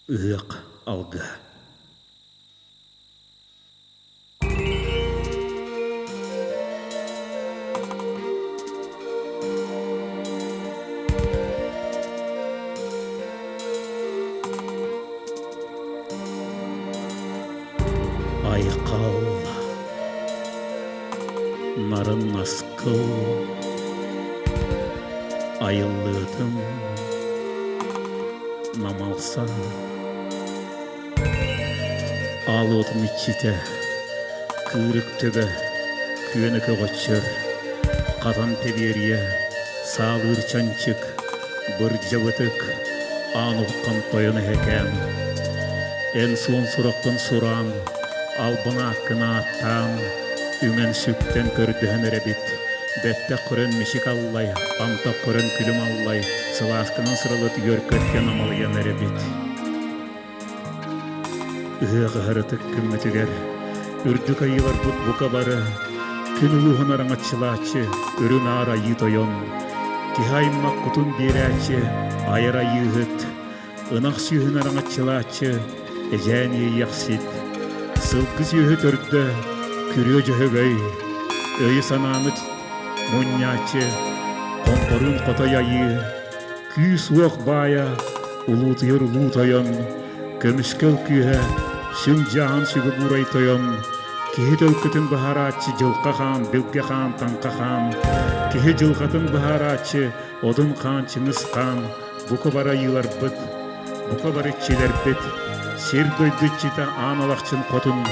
Ыһыах алгыһа Айхал Нарын наскыл Айыллыытын Намалсан Аал уотум иччитэ, кыырык төбө, күөнэ көҕөччөр, хатан тэбиэрийэ, саалыыр чанчык, бырдьабытык, аан уххан тойон эһэкээн. Эн суон сураххын сураан, албан ааккын ааттаан, үҥэн сүктэн көрдөһөн эрэбит. Бэттэх көрөн мичик аллай, антах көрөн күлүм аллай, сылааскынан сыралыт үөр-көттөн амалыйан эрэбит. Ыһыах ыһарытык күммүтүгэр үрдүк айыыларбыт бука бары күн улууһун араҥаччылааччы үрүҥ аар айыы тойон, киһи аймах кутун биэрээччи айар айыыһыт, ынах сүөһүн араҥаччылааччы эдьээн иэйэхсит, сылгы сүөһү төрдө күрүө дьөһөгөй, өйү-санааны мунньааччы, хонторуун хотой айыы, Күүс-уох баайа, улуутуйар улуу тойон, көмүскэл күүһэ, сүҥ-дьааһын сүгэ буурай тойон, киһи төлкөтүн быһаарааччы Дьылҕа хаан, Билгэ хаан, Таҥха хаан, киһи дьылҕатын быһаарааччы Одун хаан, Чыҥыс хаан, бука бары айыыларбыт, бука бары иччилэрбит, сир-дойду иччитэ Аан Алахчын Хотун,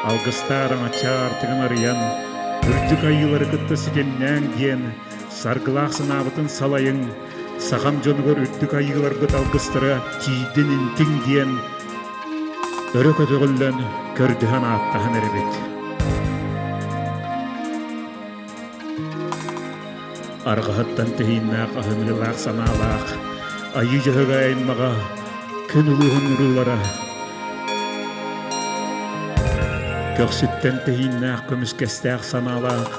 алгыстаар аҥачча аартыгын арыйан, үрдүк айыылары кытта ситимнээҥ диэн Саргылаах санаабытын салайыҥ, сахам дьонугар үрдүк айыыларбыт алгыстара тиийдин интиҥ диэн өрө көтөҕүллэн көрдөһөн ааттаһан эрэбит. Арҕаһыттан тэһииннээх аһыныылаах санаалаах Айыы Дьөһөгөй аймаҕа күн улууһун уруулара көхсүттэн тэһииннээх көмүскэстээх санаалаах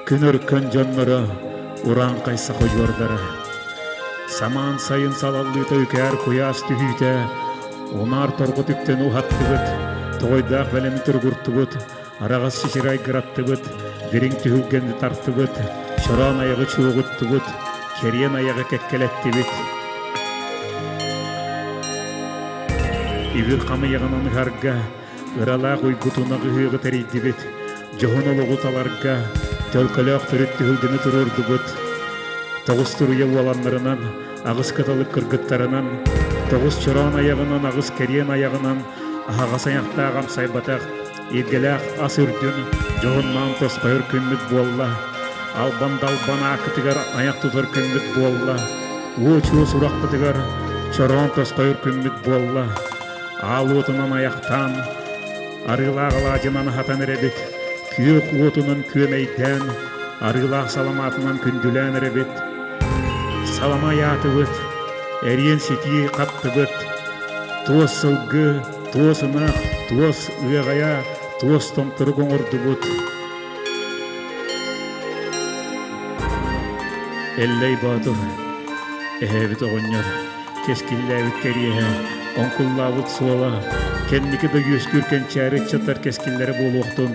Күн өркөн дьонноро, урааҥхай саха удьуордара. Самаан сайын салаллыыта үкээр куйаас түһүүтэ, унаар торҕо түктэн уһаттыбыт, тоҕойдоох бэлэми туругуртубут, араҕас чэчир айгыраттыбыт, дириҥ түһүлгэни тартыбыт, чороон айаҕы чуоҕуттубут, кэриэн айаҕы кэккэлэттибит. Ибир хамыйаҕынан ыһарга, ыралаах уйгутунах ыһыаҕы тэрийдибит, дьоһун олоҕу таларга төлкөлөөх төрүт түһүлгэни туруордубут. Тоҕус туруйа уоланнарынан, аҕыс кыталык кыргыттарынан, тоҕус чороон айаҕынан, аҕыс кэриэн айаҕынан, аһаҕас айахтаах амсайбатах, илгэлээх ас үрдүн дьоһуннаан тосхойор күммүт буолла. Албан далбан ааккытыгар айах тутар күммүт буолла. Уо-чуо сурахпытыгар чороон тосхойор күммүт буолла. Аал уотунан айахтаан, арыылаах алаадьынан аһатан эрэбит, күөх уотунан күөмэйдээн, арыылаах саламаатынан күндүлээн эрэбит. Салама айаатыбыт, эриэн ситии хаттыбыт, туос сылгы, туос ынах, туос ыаҕайа, туос томторук оҥордубут. Эллэй Боотур, эһээбит оҕонньор, кэскиллээбит кэриэһэ, оҥкуллаабыт суола, кэнники да үөскүүр кэнчээри ыччаттар кэскиллэрэ буолуохтун,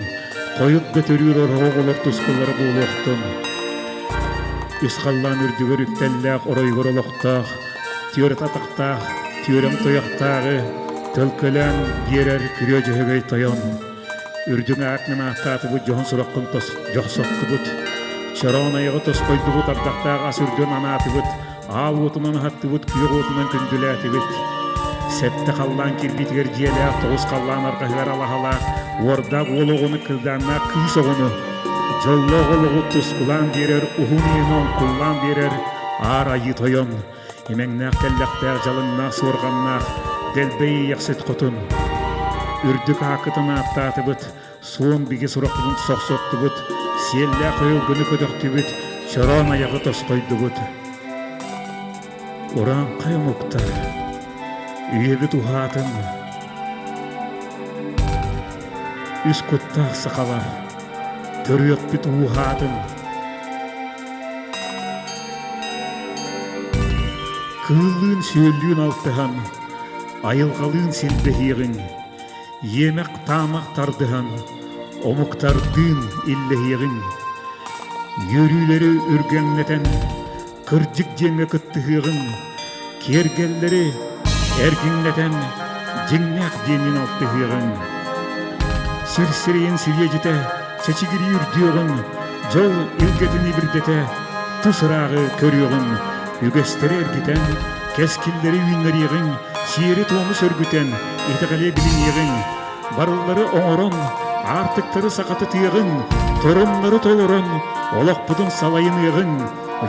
хойут да төрүүр ороһу оҕолор тускуллара буолуохтун. Үс халлаан үрдүгэр үктэллээх оройугар олохтоох, түөрт атахтаах, түөрэм туйахтааҕы төлкөлөөн биэрэр күрүө дьөһөгөй тойон. Үрдүҥ аатынан ааттаатыбыт дьоһун сураххын дьохсоттубут. Чороон айаҕы тосхойдубут ардахтаах ас үрдүн анаатыбыт. Аал уотунан аһаттыбыт, күөх уотунан күндүлээтибит. Сэттэ халлаан кирбиитигэр дьиэлээх, тоҕус халлаан арҕаһыгар алаһалаах, уордаах уол оҕону, кылдааннаах кыыс оҕону, дьоллоох олоҕу тускулаан биэрэр, уһун үйэни оҥкуллаан биэрэр Аар Айыы Тойон, имэҥнээх тэллэхтээх, дьалыҥнаах суорҕаннаах, дэлбэй иэйэхсит хотун. Үрдүк ааккытын ааттаатыбыт, суон бигэ сурахпытын сохсоттубут, сиэллээх өйүлгүнү көтөхтүбүт, чороон айаҕы тосхойдубут. Урааҥхай омуктар, үйэбит уһаатын, үс куттаах сахалар, төрүөхпүт ууһаатын, кыыллыын-сүөллүүн алтыһан, айылҕалыын силбэһиэҕиҥ, иэмэх-таамах тардыһан, омуктардыын иллэһиэҕиҥ. Үөрүүлэри үргэҥнэтэн, кырдьык диэҥҥэ кыттыһыаҕыҥ, киэргэллэри эргиҥнэтэн, дьиҥнээх диэнин алтыһыаҕыҥ. Сир сирэйин сириэдьитэ чэчигирии үрдүөҕүҥ, дьол илгэтин ибирдэтэ тус ырааҕы көрүөҕүҥ, үгэстэри эргитэн, кэскиллэри үүннэриэҕиҥ, сиэри-туому сөргүтэн, итэҕэли билиниэҕиҥ, барыллары оҥорон, аартыктары сахатытыаҕыҥ, торумнары толорон, олохпутун салайыныаҕыҥ,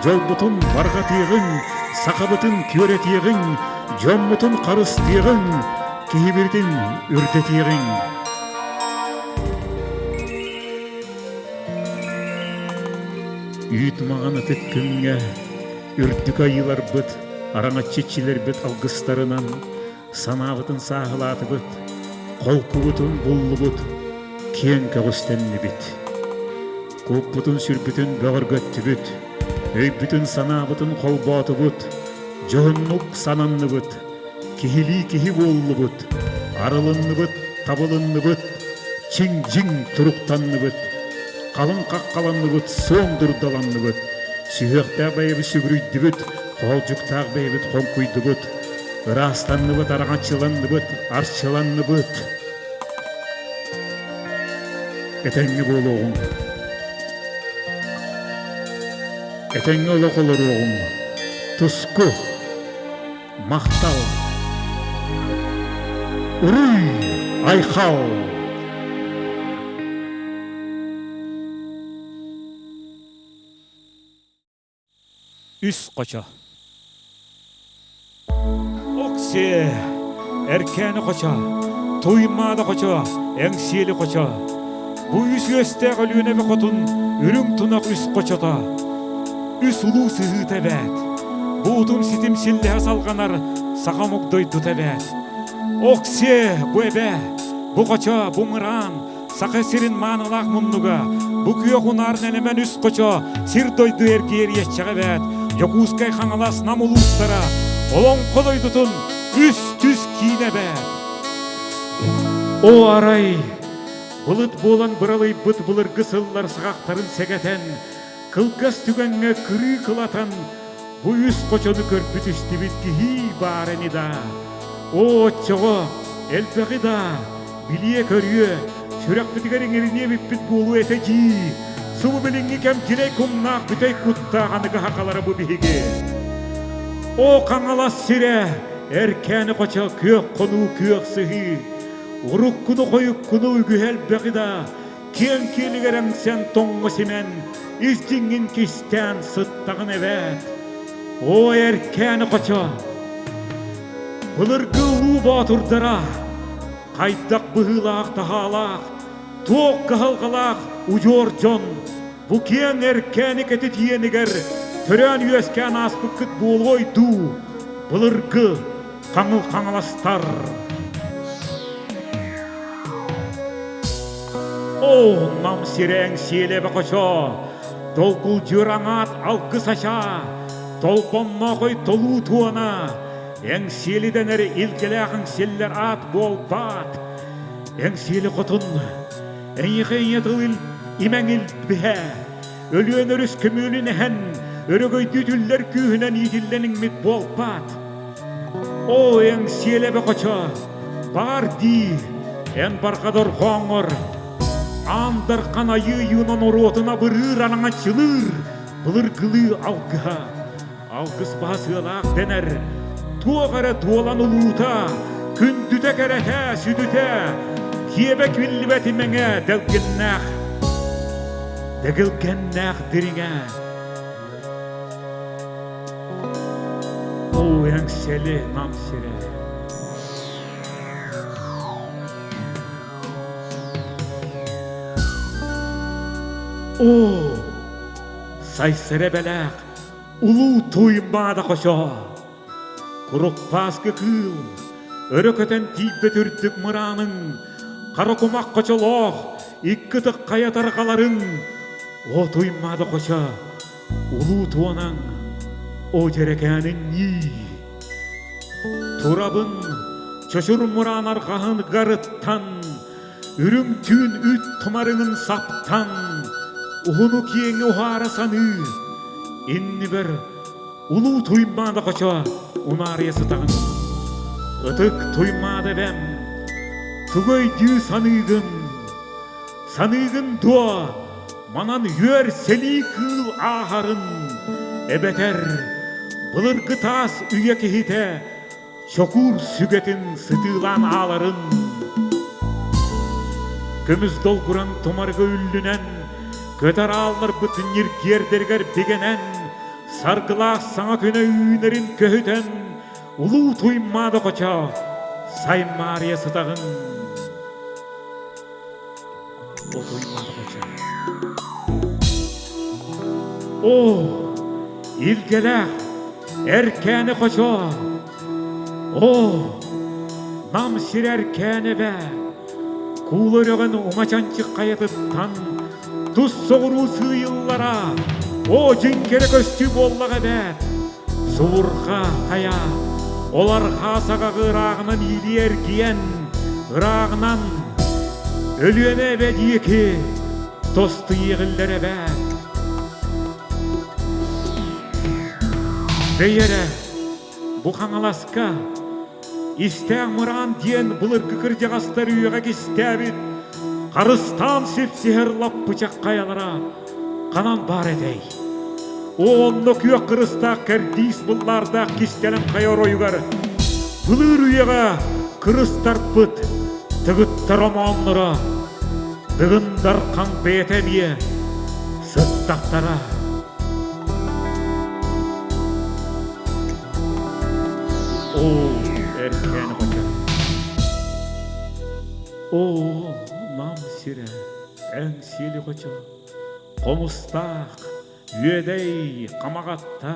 дьолбутун барҕатыаҕыҥ, сахабытын күөрэтиэҕиҥ, дьоммутун харыстыаҕыҥ, киһибитин үрдэтиэҕиҥ. Үүт маҥан ытык күҥҥэ үрдүк айыыларбыт, араҥаччы иччилэрбит алгыстарынан санаабытын сааһылаатыбыт, холкубутун буллубут, киэҥ көҕүстэннибит. Куппутун-сүрбүтүн бөҕөргөттүбүт, өйбүтүн-санаабытын холбоотубут, дьоһуннук сананныбыт, киһилии киһи буоллубут, арылынныбыт, табылынныбыт, чиҥ-дьиҥ туруктанныбыт, халыҥ хаххаланныбыт, суон дурдаланныбыт, сүһүөхтээх бэйэбит сүгүрүйдүбүт, хоолдьуктаах бэйэбит хоҥкуйдубут, ыраастанныбыт, араҥаччыланныбыт, арчыланныбыт. Этэҥҥэ буолуоҕуҥ. Этэҥҥэ олох олоруоҕуҥ. Туску! Махтал! Уруй! Айхал! Үс хочо Оксиэ, Эркээни хочо, Туймаада хочо, Эҥсиэли хочо. Бу үс үөстээх Өлүөнэбэ хотун үрүҥ тунах үс хочото. Үс улуу сыһыыта эбээт. Бу утум ситим силлэһэ салҕанар саха омук дойдута эбээт. Оксиэ, бу эбэ, бу хочо, бу мыраан, Саха сирин маанылаах муннуга, бу күөх унаар нэлэмэн үс хочо, сир-дойду эргийэр иэччэҕэ эбээт, Дьокуускай, Хаҥалас, Нам улуустара, Олоҥхо дойдутун үс түс киинэ эбээт. О арай, былыт буолан быралыйбыт былыргы сыллар саҕахтарын сэгэтэн, кылгас түгэҥҥэ кырыы кылатан, бу үс хочону көрбүт-истибит киһи баар ини да. Оо, оччоҕо элбэҕи да билиэ-көрүө, сүрэхпитигэр иҥэриниэ эбиппит буолуо этэ дии. Субу билиҥҥи кэм дьирэй кумнаах бүтэй куттаах аныгы сахалара бу биһиги. О Хаҥалас сирэ, Эркээни хочо күөх хонуу күөх сыһыы, уруккуну-хойуккуну үгүһэ элбэҕи да, киэҥ киэлигэр эҥсэн тоҥҥо симэн, ис дьиҥҥин кистээн сыттаҕын эбээт. О Эркээни хочо, Былыргы улуу боотурдара хайдах быһыылаах-таһаалаах, туох кыһалҕалаах удьуор дьон бу киэҥ эркээни кэтит иэнигэр төрөөн-үөскээн ааспыккыт буолуой дуу, былыргы хаҥыл хаҥаластар. Оо, Нам сирэҥ сиэлэбэ хочо, долгулдьур аҥаат алгыс ачаа, Толбонноохой толуу туона, Эҥсиэлидэнэр илгэлээх эҥсиэллэр аат буолбаат. Эҥсиэли хотун, эйиэхэ ийэ тыл имэҥ илбиһэ, Өлүөн өрүс көмүөлүн эһэн, өрөгөйдүү түллэр күүһүнэн иитиллэн иҥмит буолбаат. Оо, Эҥсиэлэбэ хочо, баар дии, эн барҕа дорҕооҥҥор, Аан Дархан айыы юнан оруотун абырыыр араҥаччылыыр, былыргылыы алгыһа, алгыс баһа сыалаах дэнэр, туох эрэ туолан улуута, күндүтэ кэрэтэ, сүдүтэ, киэбэ киллибэт имэҥэ дэлгиннээх, дэгилгэннээх дириҥэ. Оо, эҥсэли нам сирэ. Оо, Сайсары эбэлээх улуу Туймаада хочо, Куруппааскы кыыл, өрө көтөн тиийбэт үрдүк мырааныҥ, хара кумах хочолоох икки ытык хайа тарҕаларыҥ, Оо, Туймаада хочо, улуу туонаҥ, оо, дьэрэкээниҥ ньии! Турабын. Чочур мураан арҕаһын гарыттан, үрүҥ түүн үүт тумарыҥын саптан, уһуну-киэҥи уһаара саныы, иннибэр улуу Туймаада хочо унаарыйа сытаҕын. Ытык Туймаада эбэм, тугу өйдүү саныыгын? Саныыгын дуо, манан үөр сэлии кыыл ааһарын, эбэтэр былыргы таас үйэ киһитэ чокуур сүгэтин сытыылаан ааларын көмүс долгуран тумарга үллүнэн көтөр аалларбыт ньиргиэрдэригэр бигэнэн саргылаах саҥа күнэ үүнэрин көһүтэн улуу Туймаада хочо саймаарыйа сытаҕын О Туймаада хочо О илгэлээх Эркээни хочо Оо, Нам сирэ эркээн эбэ, куула үрэҕин уҥа чанчык хайатыттан тус соҕуруу сыыйыллара, оо, дьиҥ кэрэ көстүү буоллаҕа эбээт! Субурҕа хайа, ол арҕаа саҕаҕы ырааҕынан иилии эргийэн, ырааҕынан Өлүөнэ эбэ диэки тосту иэҕиллэр эбээт! Бэйи эрэ, бу Хаҥаласка Истээх мыраан диэн былыргы кырдьаҕастар үйэҕэ кистээбит харыстаан сипсиһэр лаппычах хайалара ханан баар этэй? Онно күөх кырыстаах кэрдиис быллаардаах кистэлэҥ хайа оройугар былыр үйэҕэ кырыстарбыт тыгыттар омоонноро Дыгын Дархан бэйэтэ эмиэ сыттахтара. Оо, эркээн хочо. Оо, Нам сирэ, Эҥсиэли хочо, Хомустаах, Үөдэй, Хамаҕатта.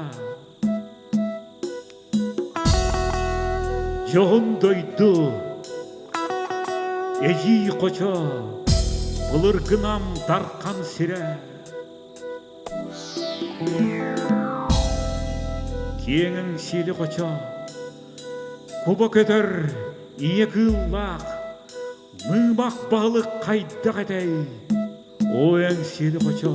Дьоһун дойду, эдьиий хочо, былыргы Нам Дархан сирэ. Киэҥ Эҥсиэли хочо, куба көтөр ийэ кыыллаах, мыымах баһылык хайдах этэй? Оо, Эҥсиэли хочо!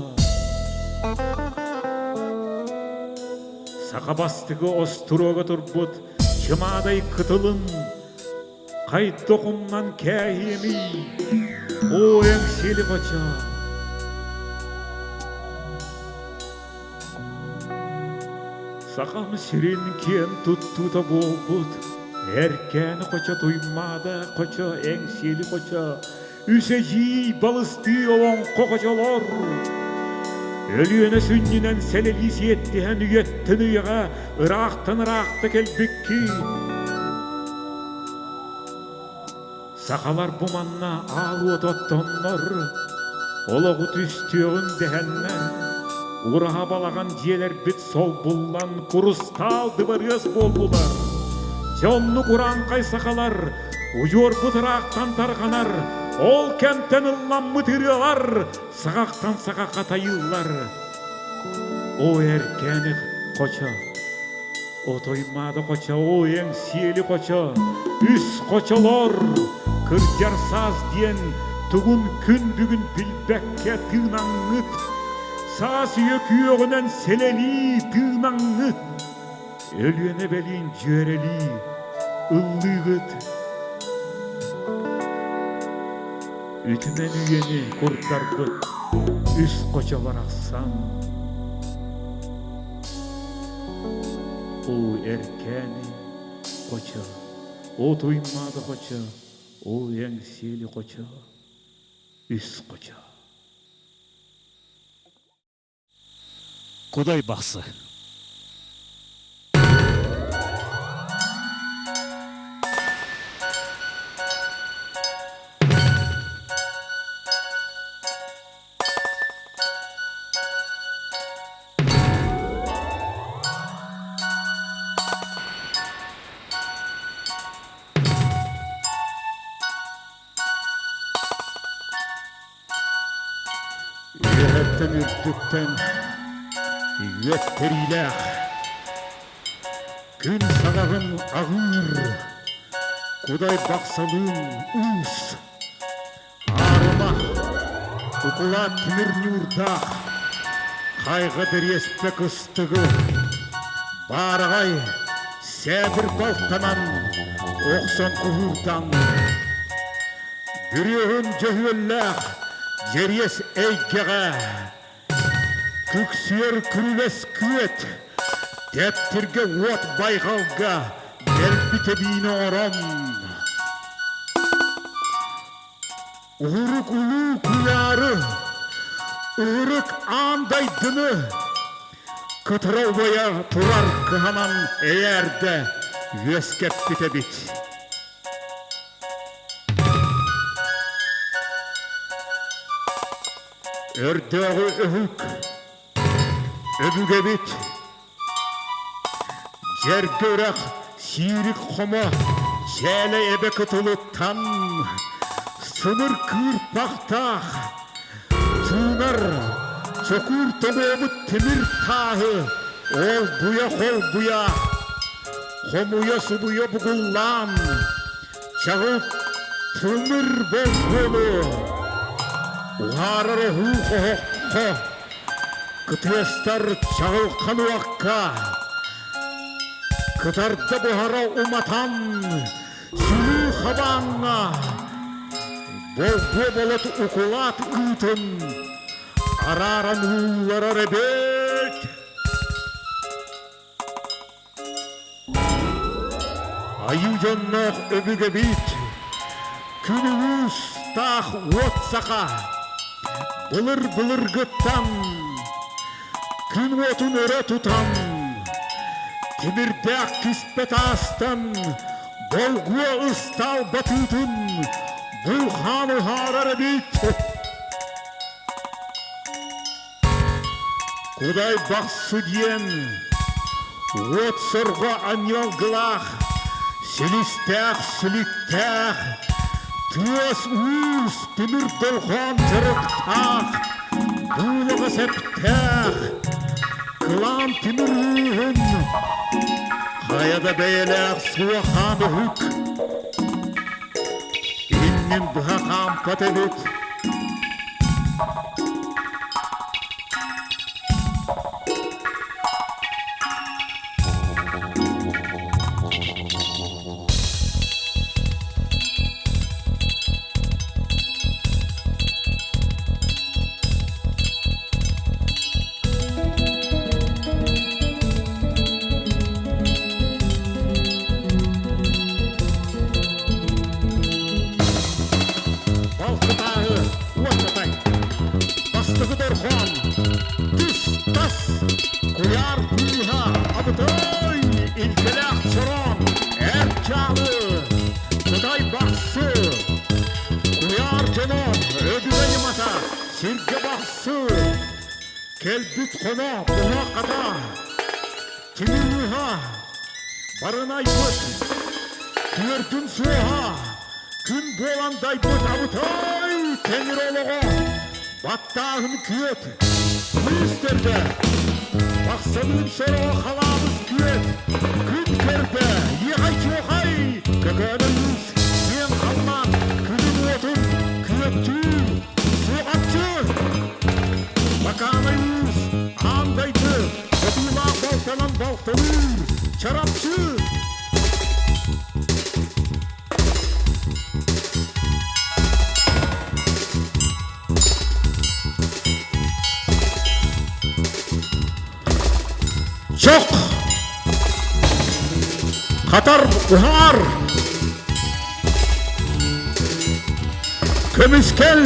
Саха бастакы остуруога турбут Чымаадай кытылын хайдах умнан кээһиэмий? Оо, Эҥсиэли хочо! Сахам сирин киэн туттуута буолбут Эркээни хочо Туймаада хочо Эҥсиэли хочо үс эдьиий балыстыы олоҥхо хочолор Өлүөнэ сүнньүнэн сэлэлии сиэттиһэн үйэттэн үйэҕэ ыраахтан ыраахта кэлбиккин Сахалар бу манна аал уоту оттоннор, олоҕу түстүөҕүн дэһэннэр, ураһа балаҕан дьиэлэрбит солбуллан курустаал дыбарыас буоллулар. Дьэ оннук урааҥхай сахалар удьуорбут ыраахтан тарҕанар, ол кэмтэн ылламмыт ырыалар саҕахтан саҕахха тайыыллар. Оо, эркээни хочо, Отоймаада хочо, оо, Эҥсиэли хочо, үс хочолор, кырдьар саас диэн тугун күн бүгүн билбэккэ тыынаҥҥыт, саас үйэ күөҕүнэн сэлэлии тыынаҥҥыт, Өлүөнэ бэлиин дьүөрэлии ыллыыгыт. Үтүмэн үйэни курдарбыт үс хочо барахсан. Оо, эркээни хочо, оо, Туймаада хочо, оо, Эҥсиэли хочо, үс хочо. Кудай бахсы. Үөһэттэн үрдүктэн үөттэриилээх күн саҕаҕын аҕыыр. Кудай Бахсалыын уус, аарыма, укулаат тимир ньуурдаах, хайҕа дэриэспэ кыстыгы, баараҕай сээбир балтанан охсон куһуурдан, бүрүөһүн дьөһүөллээх дьэриэс эйгэҕэ Күксүөр күрүлэс күөт, тэптиргэ уот байҕалга дэлби тэбиини оҥорон, уһурук улуу куйаары, уһурук аан дайдыны кытара убайа турар кыһанан эйээрдэ үөскэппит эбит. Өрдөөҕү өһүк, өбүгэбит, дьэргэ үрэх сиирик хомо сээлэй эбэ кытылыттан сымыр кыырпахтаах тыынар чокуур тоҕуобут тимир тааһы олбуйа-холбуйа хомуйа-субуйа бугуллаан Чаҕыл тымыр болбуону уһаарар оһуу хоһоххо кытыастар чаҕылхан уокка кытарда буһара уматан сүлүү хабааҥҥа болгуо болот укулаат ыытын арааран уулларар эбит. Айыы дьонноох өбүгэбит, күн улуустаах уот саха, былыр-былыргыттан күн уотун өрө тутан, тимирдээх киспэ таастан болгуо ыстаал батыытын булхаан уһаарар эбит. Кудай Бахсы диэн уот сорҕо анньыалгылаах, силистээх силиктээх, тыас-уус тимир дорҕоон дьарыктаах, буулаҕа сэптээх, кылаан тимир ууһун хайа да бэйэлээх суохаан уһук иннин быһа хаампат эбит. Балтытааһы уоттатай, бастакы дорҕоон, түс-тас, куйаар күүһэ абытай, илгэлээх чороон, эр чаалы, кытай бахсы, куйаар дьоно өбүгэ ньымата, сиргэ бахсы, кэлбит хоно, буһа-хата, Тимир барынайбыт, күөртүн суоһа, күн буолан дайбыт абытай тэмир олоҕо, баттааһын күөт, күүс төрдө, тахсалыын сороҕо халаабыс күөт, күн көрдө, иэхэй-чуохай, көкөөнө уус, киэҥ халлаан, күнүн уотун күөттүүр, суохапчы, Бакаанай уус, аан дайды, Хотуулаах балтанан балтылыыр, чарапчы! Чох! Хатар уһаар! Көмүскэл!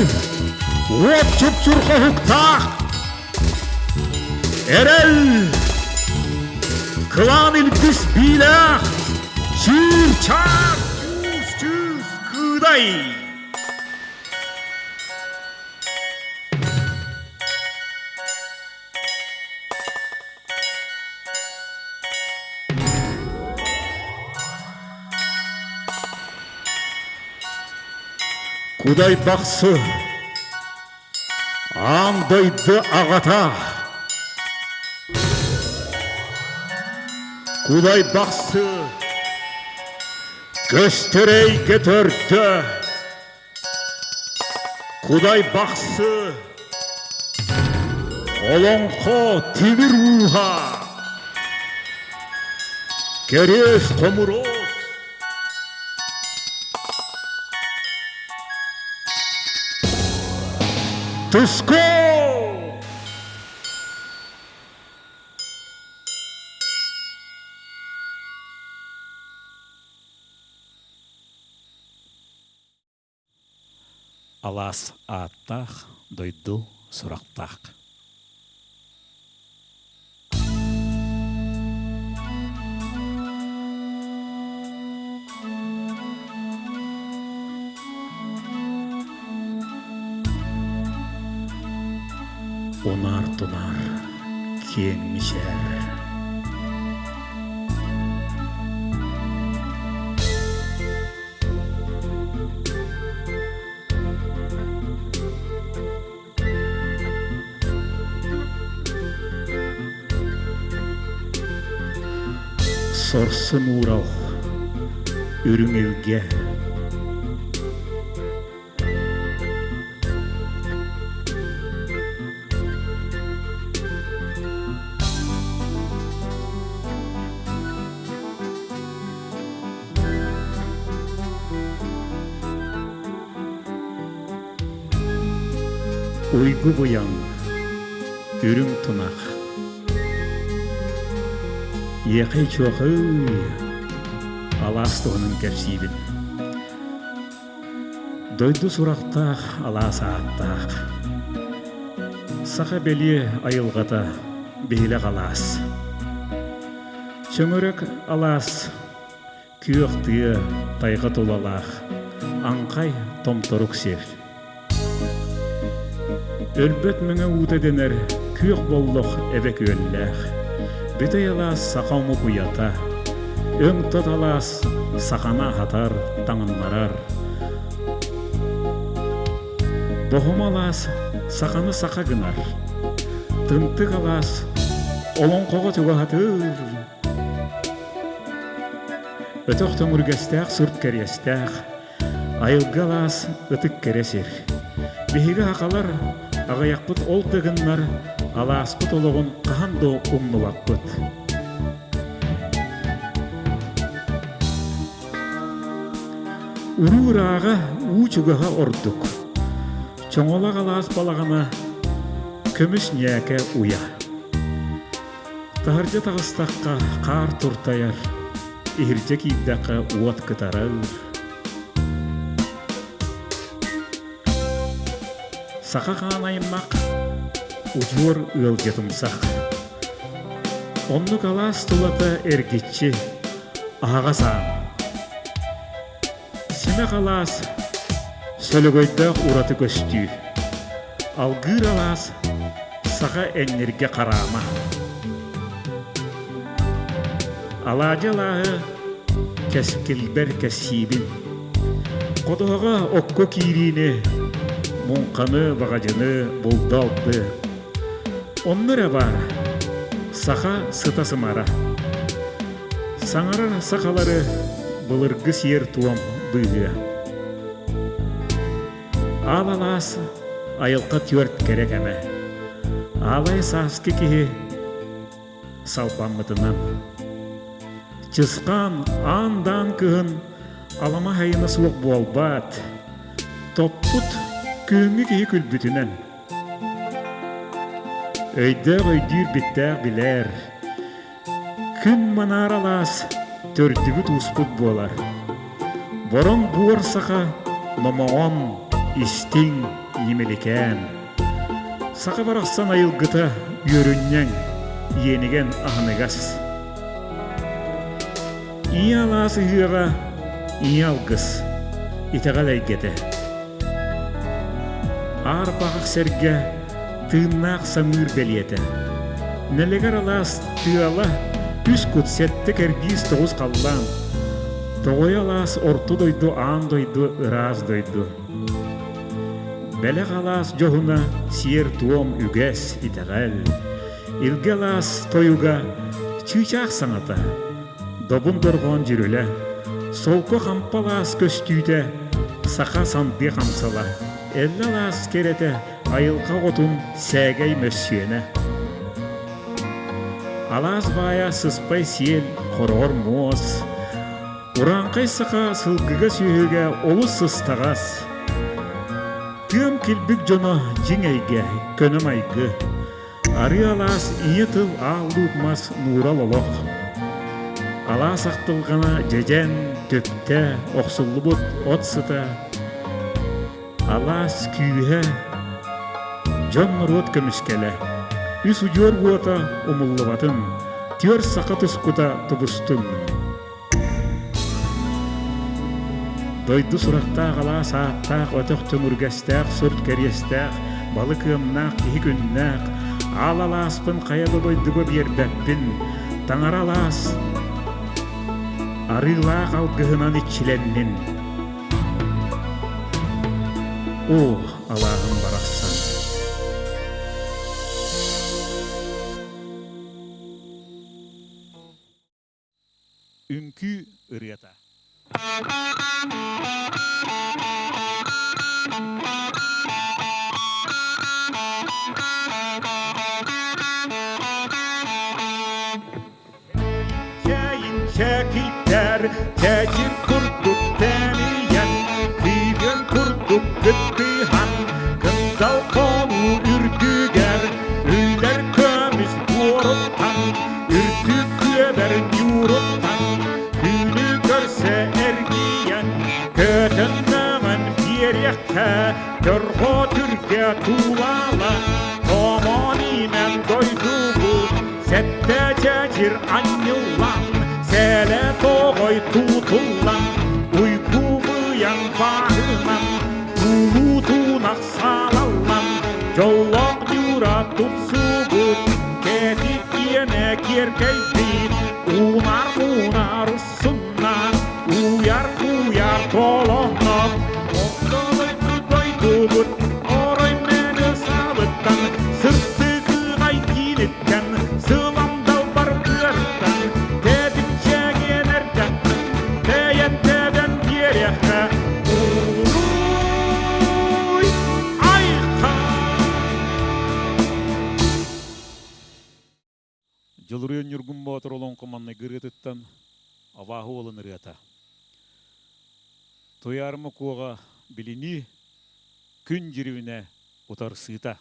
Уот чупчурҕа уһуктаах! Эрэл! Кылаан илбис биилээх, чыыр-чаар, чуус-чуус кыыдай! Кудай Бахсы Аан дойду аҕата Кудай Бахсы. Көстөр эйгэ төрдө Кудай Бахсы Олоҥхо тимир ууһа Кэриэс хомуруос Туску! Алаас ааттаах, дойду сурахтаах. Унаар-тунаар киэҥ мичээр Сорсун уурал, үрүҥ илгэ Уйгу быйаҥ, үрүҥ тунах Иэхэй-чуохай алаас туһунан кэпсиибин. Дойду сурахтаах, алаас ааттаах. Саха бэлиэ айылҕата биһилэх алаас. Сөҥөрөк алаас күөх тыа тайҕа тулалаах, аҥхай томторук сир. Өлбөт мэҥэ уута дэнэр күөх боллох эбэ күөллээх. Бүтэй алаас саха омук уйата. Өҥ-тот алаас саханы аһатар, таҥыннарар. Боһума алаас саханы саха гынар. Тымтык алаас олоҥхоҕо чугаһатыр. Өтөх төҥүргэстээх сурт кэриэстээх, айылгы алаас ытык кэрэ сир. Биһиги сахалар аҕыйахпыт ол да гыннар алааспыт олоҕун хаһан да умнубаппыт. Уруу ырааҕа, уу чугаһа ордук. Чоҥолох алаас балаҕана көмүс ньээкэ уйа. Таһырдьа таҕыстахха хаар туртайар, иһирдьэ киирдэххэ уот кытарар. Саха хаан аймах, удьуор ыалдьытымсах. Оннук алаас тулата эргиччи, аһаҕас аан. Симэх алаас сөлөгөйдөөх ураты көстүү. Алгыыр алаас саха эҥниргэ хараама. Алаадьы алааһы кэскилбэр кэссиибин. Ходуһаҕа окко киириини, муҥханы, баҕадьыны булду-алды. Онно эрэ баар саха сыта-сымара. Саҥарар сахалары былыргы сиэр-туом быыһыа. Аал алаас айылҕа түөрт кэрэ кэмэ. Аалай сааскы киһи салбаммытынан. Чысхаан аан-даан кыһын алама хайына суох буолбаат, топпут күһүҥҥү киһи күлбүтүнэн. Өйдөөх өйдүүр биттээх билэр, Күн манаар алаас төрдүбүт ууспут буолар. Бороҥ буор саха номоҕон, истиҥ, ньимиликээн. Саха барахсан айылгыта үөрүнньэҥ, иэнигэн аһыныгас. Ийэ алаас ыһыаҕа, ийэ алгыс, итэҕэл эйгэтэ. Аар баҕах сэргэ тыыннаах самыыр бэлиэтэ. Нэлэгэр алаас тыала үс кут сэттэ кэрдиис тоҕус халлаан. Тоҕойо алаас орто дойду аан дойду ыраас дойду. Бэлэх алаас дьоһуна сиэр-туом үгэс итэҕэл. Илгэ алаас тойуга чыычаах саҥата. Добун дорҕоон дьүрүлэ. Солко хампа алаас көстүүтэ, саха сандыа хамсала, эллэ алаас кэрэтэ, айылҕа оҕотун сээгэй мөссүөнэ. Алаас баайа сыспай сиэл, хороҕор муос, урааҥхай саха сылгыга сүөһүгэ олус сыстаҕас. Тыам килбик дьоно дьиҥ эйгэ, көнө майгы. Арыы алаас ийэ тыл аал луук мас нуурал олох. Алаас ахтылҕана дьэдьэн, түптэ, охсуллубут от сыта, алаас күүһэ, дьон-норуот көмүскэлэ. Үс удьуор уота умуллубатын, түөр саха тускута тубустун. Дойду сурахтаах алаас ааттаах өтөх төҥүргэстээх сурт кэриэстээх балык ыамнаах киһи күннээх аал алааспын хайа да дойдуга биэрбэппин таҥара алаас арыылаах алгыһынан иччилэннин Оо, алааһым барахсан. Үҥкүү ырыата. Чэйин чэкийтэр, чэчир курдук тэнийэн, кыыгын курдук кыттыһан, кындал хонуу үрдүгэр, үллэр көмүс буоруттан, үрдүк күөбэр ньууруттан, күнү көрсө эргийэн, көтөн мөҥөн биэриэххэ, дьорҕо түргэ туулаала, томон иинэн дойдубут, Сэттэ чэчир анньыллан, сээлэ тоҕой тутуллан, уйгу быйаҥ бааһынан, туулуу туунах саалаллан, дьоллоох ньуура тупсубут, кэтит иэнэ киэркэйбит, уунар-уунар сунна, уйар-уйар толонно, Ортолойбут дойдубут, орой мэҥэ саалыттан, сырдык ыҕай кииниттэн, сылам далбар ыарыттан, кэтит чэгиэн эрдэххин, тэйэн тэбэн биэриэххэ, уруй айха! Дьулуруйан Ньургун Боотур олоҥхо маҥнайгы ырыатыттан Абааһы уолун ырыата. Туйаарыма Куоҕа билинии күн дьирибинэ утарсыыта.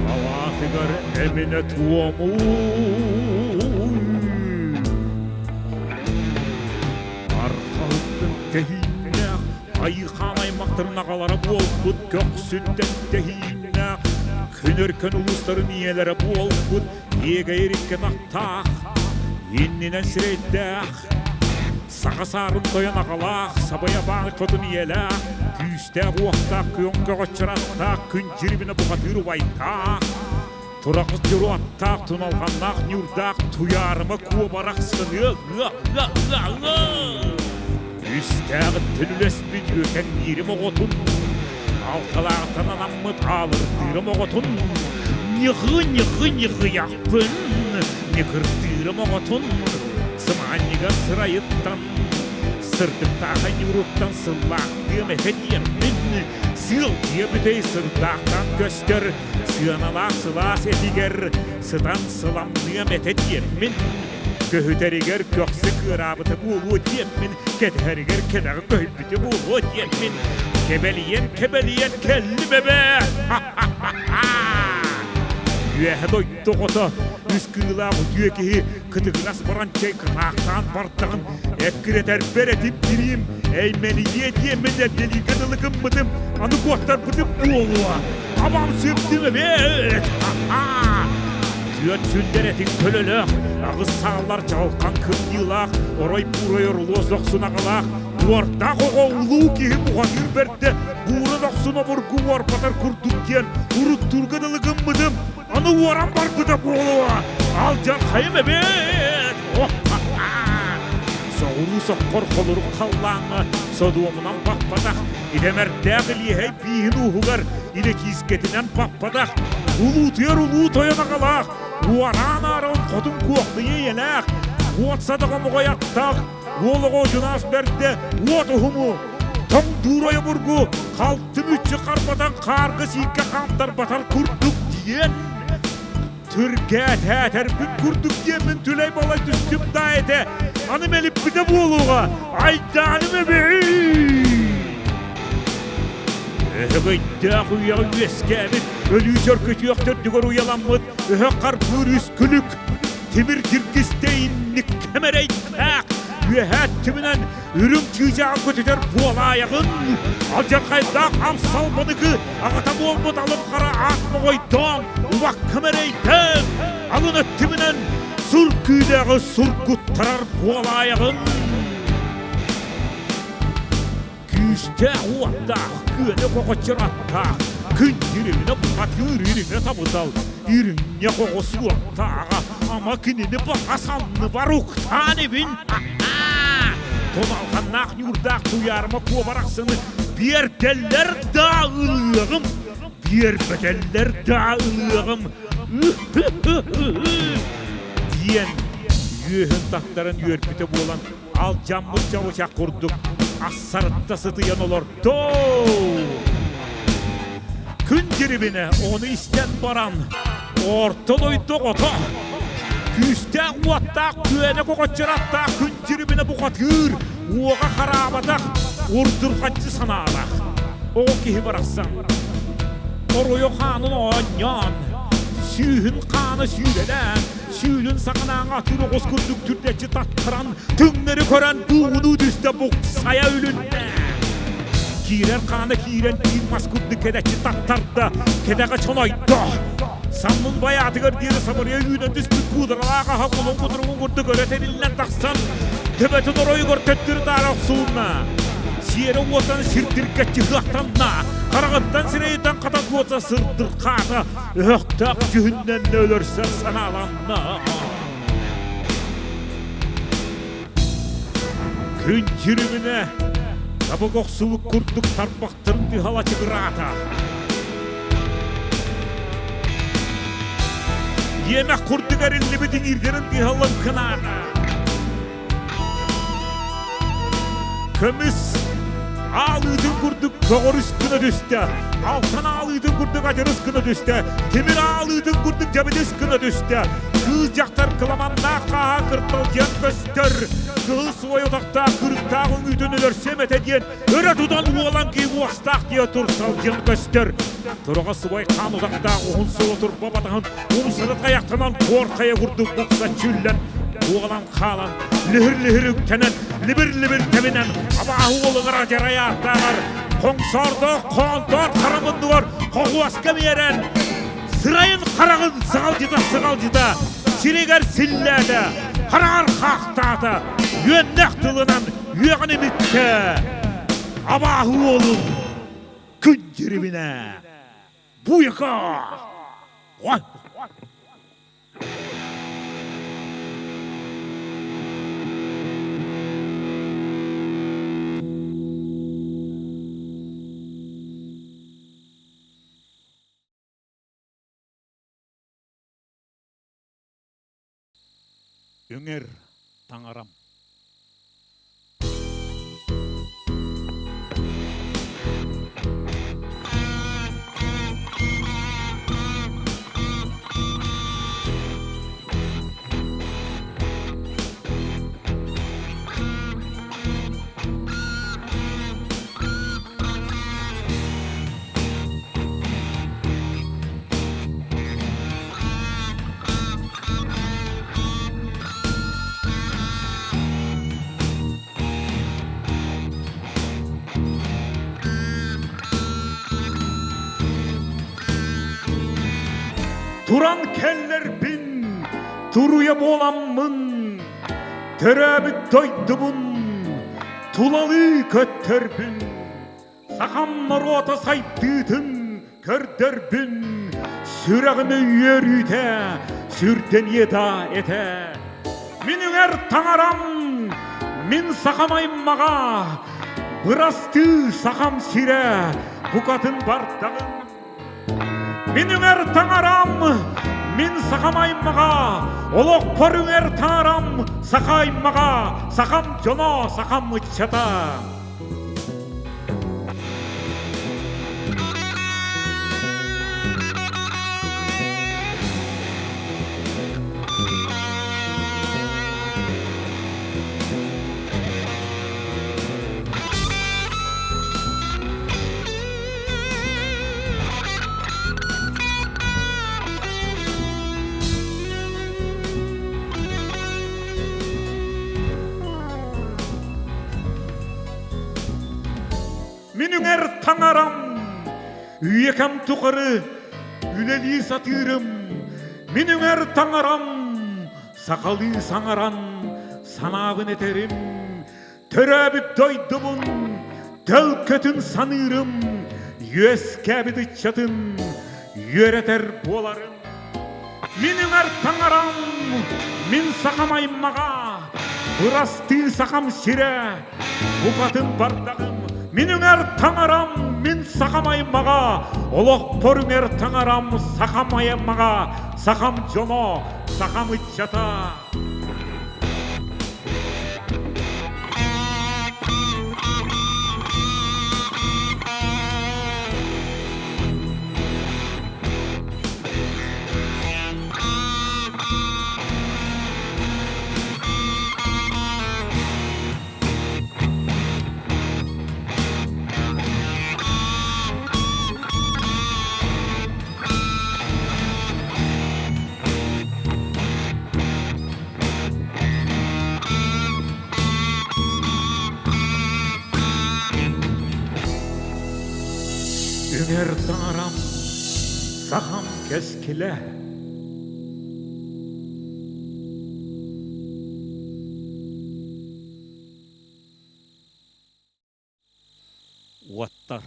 Алаатыгар эминэ туому Архалыттан тэһииннээх Айыхаан аймахтарын аҕалара буолбут көхсүттэн тэһииннээх Күн өркөн улуустарын ийэлэрэ буолбут иэгэйэр икки атахтаах, иннинэн сирэйдээх, саха саарын тойон аҕалаах, сабайа баан хотун ийэлээх, күүстээх-уохтаах күөн көҕөччөр аттаах, күн дьирибинэ бухатыыр убайдаах, тураҕас дьоро аттаах, туналҕаннаах ньуурдаах, туйаарыма куобарах сыныа ыа ыа ыа ыа Үстээҕиттэн үлэспит үөкэҥниирим оҕотун, алталааҕыттан анаммыт аалырдыырым оҕотун, ньыхы-ньыхы-ньыхыйахпын, ньыкырдыырым оҕотун, сымаанньыга сырайыттан, сырдыктааҕа ньууруттан сыллаахтыам этэ диэммин, сыал дьиэ бүтэй сырдаахтан көстөр, сыаналаах сылаас этигэр сытан сыламныам этэ диэммин, Көһүтэригэр көхсө кыараабыта буолуо диэммин, кэтэһэригэр кэтэҕи көһүйбүтэ буолуо диэммин, кэбэлийэн-кэбэлийэн кэллим эбээ! Үөһэ дойду оҕото, үс кыылаах үтүө киһи кытыгырас баранчай кытаахтаан бардаҕын эккирэтэрбэр этим тириим, эймэнийиэ диэммин эрдэлииргэ дылы гыммытым, аны куоттарбытым буолуо! Абам сыптым эбээт! Түөрт сүллэр этиҥ көлөлөөх, аҕыс сааллар чаҕылхан кымньыылаах, орой буурай орулуос дохсун аҕалаах, уордаах оҕо улуу киһи бухатыыр бэрдэ, буура дохсун обургу уорбатар курдук диэн уруттуурга дылы гыммытым, аны уоран барбыта буолуо, алдьархайым эбит! Соҕуруу соххор холорук халлааҥҥа содуомунан баппатах, идэмэрдээх илиэһэй бииһин ууһугар илэкиискэтинэн баппатах, улуутуйар улуу тойон аҕалаах, уораан ааран хотун куохтуйа ийэлээх, уот садаҕа моҕой аттаах, уол оҕо одьунаас бэрдэ уот уһуму, тоҥ дуурай обургу, халты мүччү харбатан хаарга сииккэ хаамтарбатар курдук диэн Түргээтэрбит курдук диэммин түлэй-балай түстүм да этэ, аны мэлиппитэ буолуоҕа, айдааным эбии! Өһөгөйдөөх үйэҕэ үөскээбит, өлүү чөркөтүөх төрдүгэр уйаламмыт өһөх харбыыр үс күлүк, тимир киргистэй инник кэмэрэйдээх, үөһээ өттүбүнэн үрүҥ чыычааҕы көтүтэр буолаайаҕын, алдьархайдаах амсалбаныгы аҕата буолбут алып хара аат моҕойдоон, убаккам эрэйдээн, алын өттүбүнэн сур күүдээҕи сургуттарар буолаайаҕын. Күүстээх уоттаах, күөнэ хоҕоччор аттаах, күн дьириминэ бухатыыр ириҥэ табытал, ириҥньэ хоҕус уоттааҕа, ама кинини баҕа санныбар уктаан ибин. Туналҕаннаах ньуурдаах туйаарыма куобарахсыны биэрдэллэр да ылыаҕым, биэрбэтэллэр да ылыаҕым диэн үөһүн таттаран үөрбүтэ буолан алдьаммыт чабычах курдук ассарытта сытыйан олордо. Күн дьирибинэ ону истэн баран орто дойду оҕото күүстээх уоттаах күөнэ көҕөччөр аттаах күн дьирибинэ бухатыыр уоҕа хараабатах урдурҕаччы санаалаах оҕо киһи барахсан оройо хаанын оонньоон сүүһүн хаана сүүрэлээн сүүнүн саҕанааҥы атыыр оҕус курдук түрдэччи таттаран түҥнэри көрөн буугунуу түстэ буксайа үлүннэ киирэр хаана киирэн киир мас курдук кэдэччи таттарда кэтэҕэ чонойдо саннын байаатыгар диэри сабырыйа үүнэн түспүт куударалаах аһа кулун кутуругун курдук өрө тэниллэн тахсан төбөтүн оройугар төттөрү таара охсуунна сиэрэ уотан сирдиргэччи ыһыахтанна хараҕыттан сирэйиттэн хатан куота сырдырхаата өһөхтөөх дьүһүннэннэ өлөрсөр санааланна. Күн дьүрүмүнэ табык охсубут курдук тарбахтарын тыһала чыгыраата. Иэмэх курдук эриллибит иҥиирдэрин тыһаллан кынаата. Көмүс аалыытын курдук көҕөрүс гына түстэ, алтан аалыытын курдук адьырыс гына түстэ, тимир аалыытын курдук дьэбидис гына түстэ. Кыыс дьахтар кыламаннаах хааһа кырталдьыйан көстөр, кыһыл суой утахтаах кырыктаах үҥүүтүн өлөрсүөм этэ диэн өрө тутан уолан кии уостаах диэ турталдьыйан көстөр. Тураҕа субай хаан утахтаах уһун суола турба батаһын умсары тайахтанан туор хайа курдук букса чүллэн уолан хаалан, лиһир-лиһир үктэнэн, либир-либир тэбинэн, абааһы уолугар адьарай ааттааҕар, хоҥсоордоох хоонтоор хара муннугар хоҕуоска биэрэн, сырайын хараҕын сыҕалдьыта-сыҕалдьыта, сиригэр силлээтэ, хараҕар хаахтаата, үөннэх тылынан үөҕэн имиттэ. Абааһы уолун күн дьирибинэ буйака! Үҥэр таҥарам. Туран кэллэрбин. Туруйа буоламмын, төрөөбүт дойдубун тулалыы көттөрбүн, сахам норуота сайдыытын көрдөрбүн, сүрэҕим үөрүүтэ сүрдэниэ да этэ. Мин үҥэр таҥарам, мин сахам аймаҕа, бырастыы сахам сирэ букатын бардаҕын. Мин үҥэр таҥарам, мин сахам аймаҕа, олохпор үҥэр таҥарам, саха аймаҕа, сахам дьоно, сахам ыччата. Мин үҥэр таҥарам, үйэкэм тухары үлэлии сатыырым. Мин үҥэр таҥарам, сахалыы саҥаран санаабын этэрим. Төрөөбүт дойдубун төлкөтүн саныырым, үөскээбит ыччатын үөрэтэр буоларым. Мин үҥэр таҥарам, мин сахам аймаҕа, бырастыы сахам сирэ, букатын бардаҕым. Мин үҥэр таҥарам, мин сахам аймаҕа, олохпор үҥэр таҥарам, сахам аймаҕа, сахам дьоно, сахам ыччата. Үҥэр таҥарам, сахам кэскилэ. Уоттар.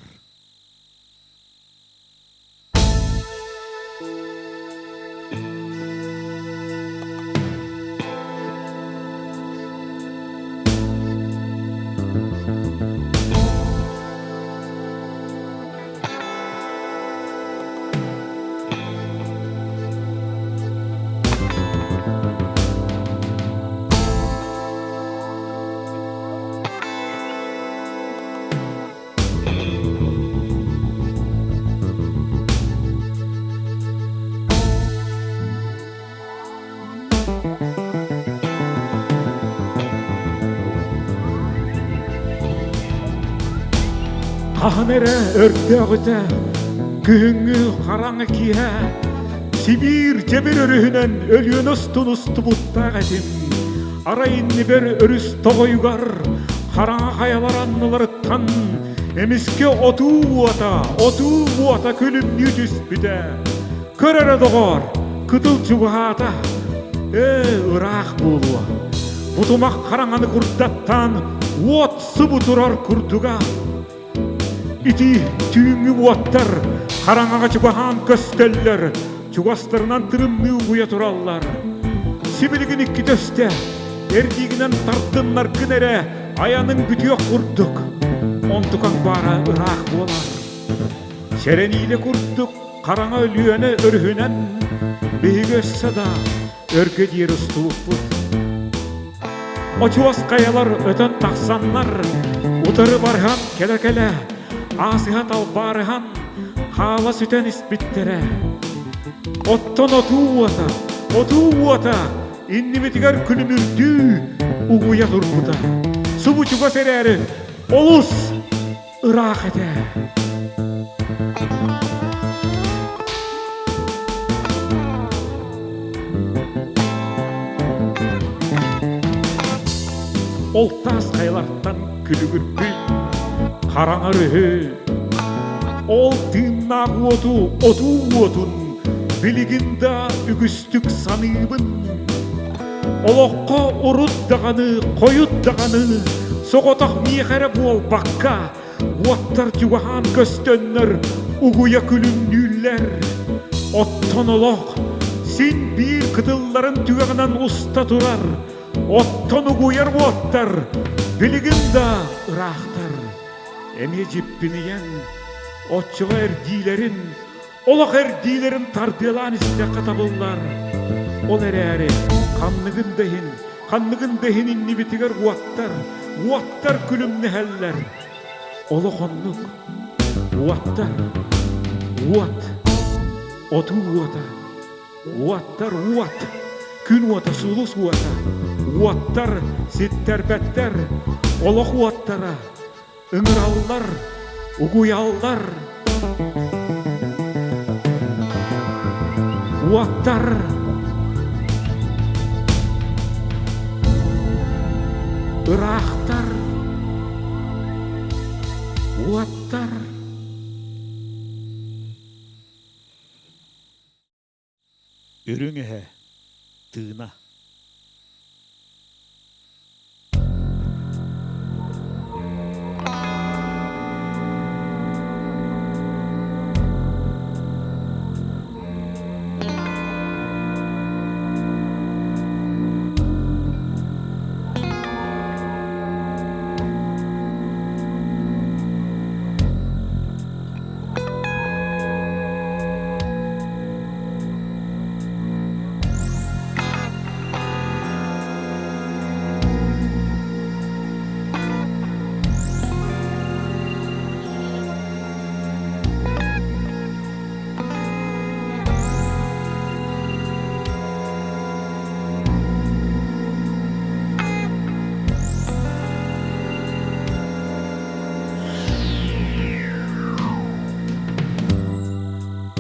Хаһан эрэ өрдөөҕүтэ күһүҥҥү хараҥа киэһэ Сибиир дьэбир өрүһүнэн Өлүөнэ устун устубуттаах этим. Арай иннибэр өрүс тоҕойугар хараҥа хайалар анныларыттан эмискэ отуу уота, отуу уота күлүмнүү түспүтэ. Көр эрэ доҕоор, кытыл чугаһаата. Ээ, ыраах буолуо. Бутумах хараҥаны курдаттаан уот субу турар курдуга. Ити түүҥҥү уоттар хараҥаҕа чугаһаан көстөллөр, чугастарынан тырымныы угуйа тураллар. Сибилигин иккитэ өстө, эрдиигинэн тартыннаргын эрэ айаныҥ бүтүөх курдук. Онтукаҥ баара ыраах буолар. Сэрэниилэ курдук хараҥа Өлүөнэ өрүһүнэн биһиги өссө да өргө диэри устубуппут. Очуос хайалар өтөн тахсаннар, утары барыһан кэлэ-кэлэ, аасыһа талбаарыһан, хаала сүтэн испиттэрэ. Оттон отуу уота, отуу уота иннибитигэр күлүмүрдүү угуйа турбута. Субу чугас эрээри олус ыраах этэ. Ол таас хайалартан күлүгүрбүт хараҥа өрүһү, ол тыыннаах уоту, отуу уотун билигин да үгүстүк саныыбын. Олоххо урут даҕаны, хойут даҕаны соҕотох миэхэ эрэ буолбакка, уоттар чугаһаан көстөннөр угуйа күлүмнүүллэр. Оттон олох син биир кытылларын түгэҕинэн уста турар, оттон угуйар уоттар билигин да ыраахтар. Эмиэ дьиппинийэн, оччоҕо эрдиилэрин Олох эрдиилэрин тардыалаан истэххэ табыллар. Ол эрээри ханныгын да иһин, ханныгын да иһин иннибитигэр уоттар, уоттар күлүмнэһэллэр. Олох оннук. Уоттар, уот, отуу уота, уоттар уот, күн уота, сулус уота, уоттар ситтэрбэттэр, олох уоттара, ыҥыраллар, угуйаллар. Уоттар ыраахтар, уоттар. Үрүҥ эһэ тыына.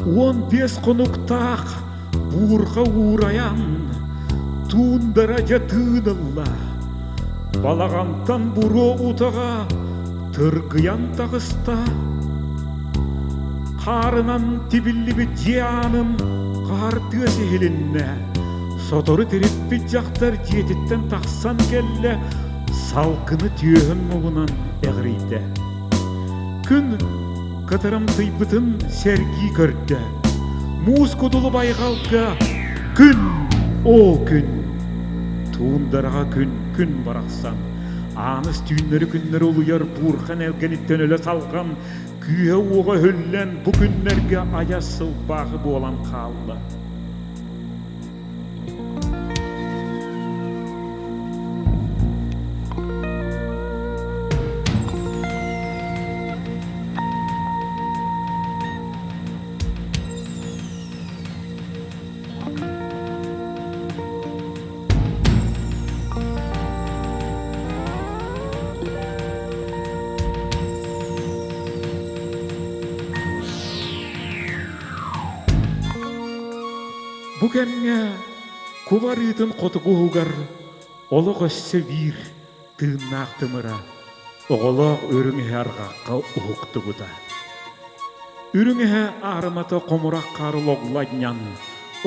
15 хонуктаах буурҕа уурайан, туундара дьэ тыынылла. Балаҕантан буруо утаҕа тыргыйан таҕыста. Хаарынан тибиллибит дьиэ аанын хаар тыас иһилиннэ. Сотору тириппит дьахтар дьиэтиттэн тахсан кэллэ, салгыны түөһүн муҥунан эҕирийдэ. Күн кытарымтыйбытын сэргии көрдө. Муус кудулу байҕалга күн, оо күн! Туундараҕа күн, күн барахсан. Ааныс түүннэри-күннэри улуйар буурхан элгэниттэн өлө салҕан, күүһэ-уоҕа өһүллэн бу күннэргэ айас сылбаахы буолан хаалла. Бу кэмҥэ кубарыытын хотугу уһугар олох өссө биир тыыннаах тымыра оҕолоох үрүҥ эһэ арҕахха уһуктубута. Үрүҥ эһэ аарымата хомурах хаары логланньан,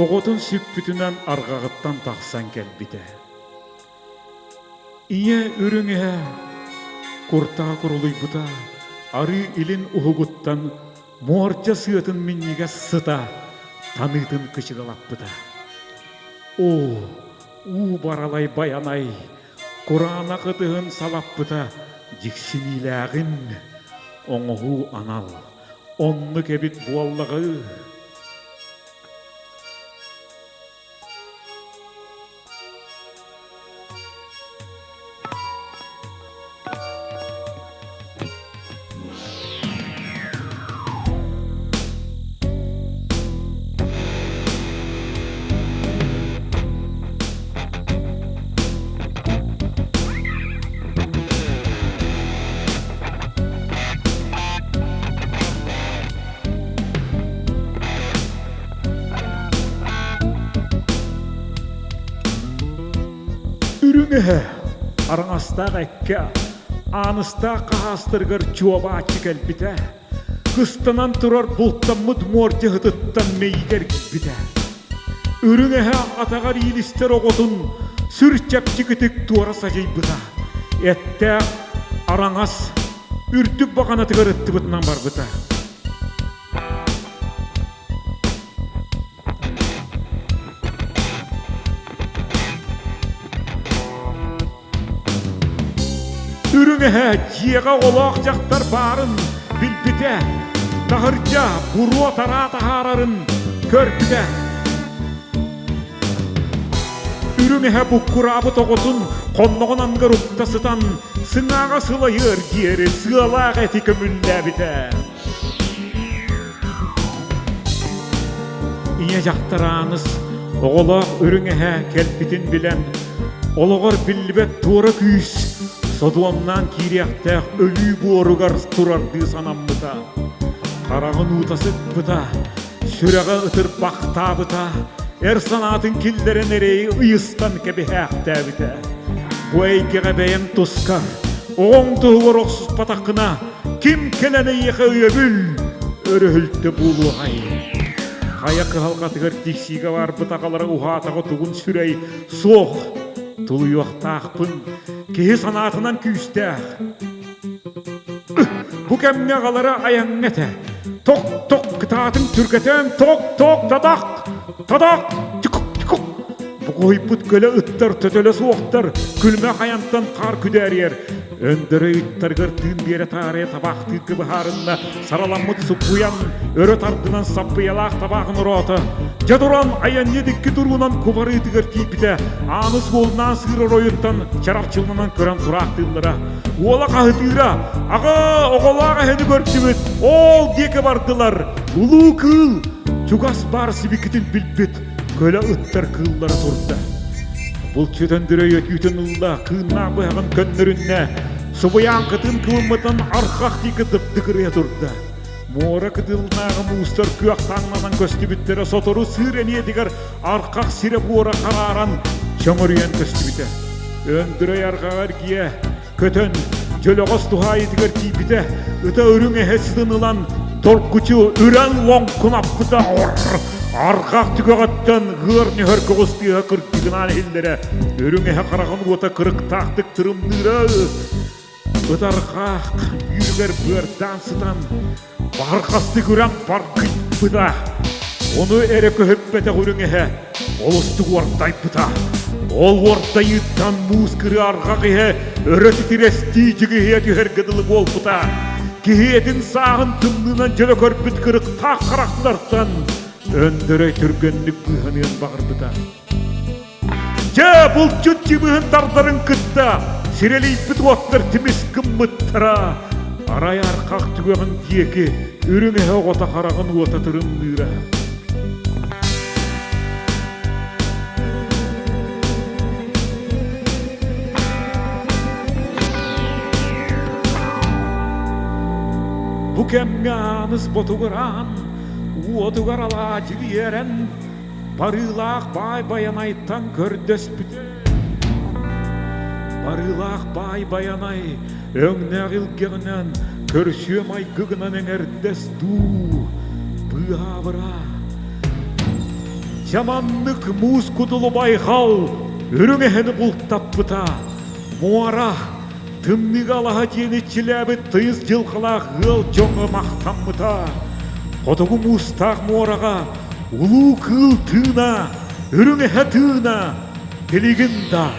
оҕотун сүппүтүнэн арҕаҕыттан тахсан кэлбитэ. Ийэ үрүҥ эһэ куртаҕа курулуйбута, арыы илин уһугуттан муордьа сыатын минньигэс сыта таныытын кычыгалаппыта. Оо, уу баралай байанай, кураанах ытыһын салаппыта дьиксиниилээҕин оҥоһуу анал, оннук эбит буоллаҕы. Үрүҥ эһэ араҥастаах эккэ ааныстаах хаһаастарыгар чуобааччы кэлбитэ, кыстанан турар бултаммыт муордьаһытыттан мэйиитэ эргийбитэ. Үрүҥ эһэ атаҕар иилистэр оҕотун Сүр чэпчэкитик туора садьыйбыта. Эттээх араҥас үрдүк баҕанатыгар ыттыбытынан барбыта. Үрүҥ эһэ дьиэҕэ оҕолоох дьахтар баарын билбитэ, таһырдьа буруо-тараа таһаарарын көрбүтэ. Үрүҥ эһэ буккураабыт оҕотун хонноҕун анныгар укта сытан, сыҥааҕа сылайыар диэри сыалаах эти көмүллээбитэ. Ийэ дьахтар Ааныс оҕолоох үрүҥ эһэ кэлбитин билэн, олоҕор биллибэт туора күүс содуомнаан киириэхтээх өлүү буоругар турардыы санаммыта. Хараҕын уута сыппыта, сүрэҕэ ытырбахтаабыта, эр санаатын киллэрэн эрэйи ыйыстан кэбиһээхтээбитэ. Бу эйгэҕэ бэйэҥ тускар, оҕоҥ туһугар охсуспатаххына, Ким кэлэн эйиэхэ өйөбүл, өрөһүлтэ буолуоҕай? Хайа кыһалҕатыгар тиксиигэ барбыт аҕалара уһаатаҕа тугун сүрэй суох. Тулуйуохтаахпын, киһи санаатынан күүстээх. Бу кэмҥэ аҕалара айаҥҥа этэ. Ток-ток кытаатын түргэтэн, ток-ток тадах, тадах, тикук-тикук. Бугуһуйбут көлө ыттар төтөлө суохтар, күлмэх айантан хаар күдээрийэр. Өндөрөй ыттарыгар тыын биэрэ таарыйа табаахтыырга быһаарынна, сараламмыт суккуйан, өрө тардынан саппыйалаах табааҕын ороото. Дьэ туран айанньыт икки туруунан кубарыытыгар тиийбитэ, ааныс уолунаан сыыр оройуттан чарапчыланан көрөн тураахтыыллара. Уола хаһытыыра, «Аҕа, оҕолоох эһэни көрдүбүт, ол диэки бардылар, улуу кыыл!» Чугас баар сибикитин билбит, көлө ыттар кыыллара турда. Булчут Өндөрөй өтүүтүн ылла, кыыннаах быһаҕын көннөрүннэ, субуйааҥкытын кылыммытын архах диэки дыптыгырыйа турда. Муора кытылынааҕы муустар күөх таҥнанан көстүбүттэрэ сотору сыыр эниэтигэр архах сирэ-буора харааран чөҥөрүйэн көстүбүтэ. Өндөрөй арҕаҕа эргийэ көтөн дьөлөҕөс туһаайытыгар тиийбитэ, ыта үрүҥ эһэ сытын ылан торгучу үрэн лоҥкунаппыта. Арҕах түгэҕиттэн ыар нүһэр көҕүс тыаһа кырдьыгынаан иһиллэрэ, үрүҥ эһэ хараҕын уота кырыктаахтык тырымныыра. Ытарҕаах бүүрүгэр быардаан сытан Барҕастык үрэн баргыйбыта, ону эрэ көһүппэтэх үрүҥ эһэ олустук уордайбыта. Ол уордайыыттан муус кырыы арҕах иһэ өрө титирэстии дьигиһийэ түһэргэ дылы буолбута. Киһи этин сааһын тымныынан дьөлө көрбүт кырыктаах харахтартан Өндөрөй түргэнник быыһаныан баҕарбыта. Дьэ, булчут чыбыһын тардарын кытта сирэлийбит уоттар тимис гыммыттара. Арай архах түгэҕин диэки үрүҥ эһэ оҕото хараҕын уота тырымныыра. Бу кэмҥэ Ааныс ботугураан, уотугар алаадьы биэрэн, Барыылаах баай Байанайтан көрдөспүтэ. Барыылаах баай Байанай өҥнөөх илгэҕинэн көрсүө майгыгынан эҥэрдэс дуу, быыһаабыра. Дьэ маннык муус кутулу байҕал үрүҥ эһэни бултаппыта. Муора Тымныыга алаһа дьиэни иччилээбит тыйыс дьылҕалаах ыал дьоҥҥо махтаммыта. Хотугу муустаах муораҕа улуу кыыл тыына, үрүҥ эһэ тыына билигин да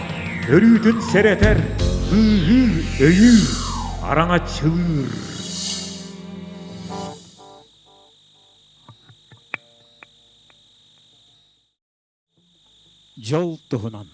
өрүүтүн сэрэтэр, быыһыыр, өйүүр, араҥаччылыыр. Дьол туһунан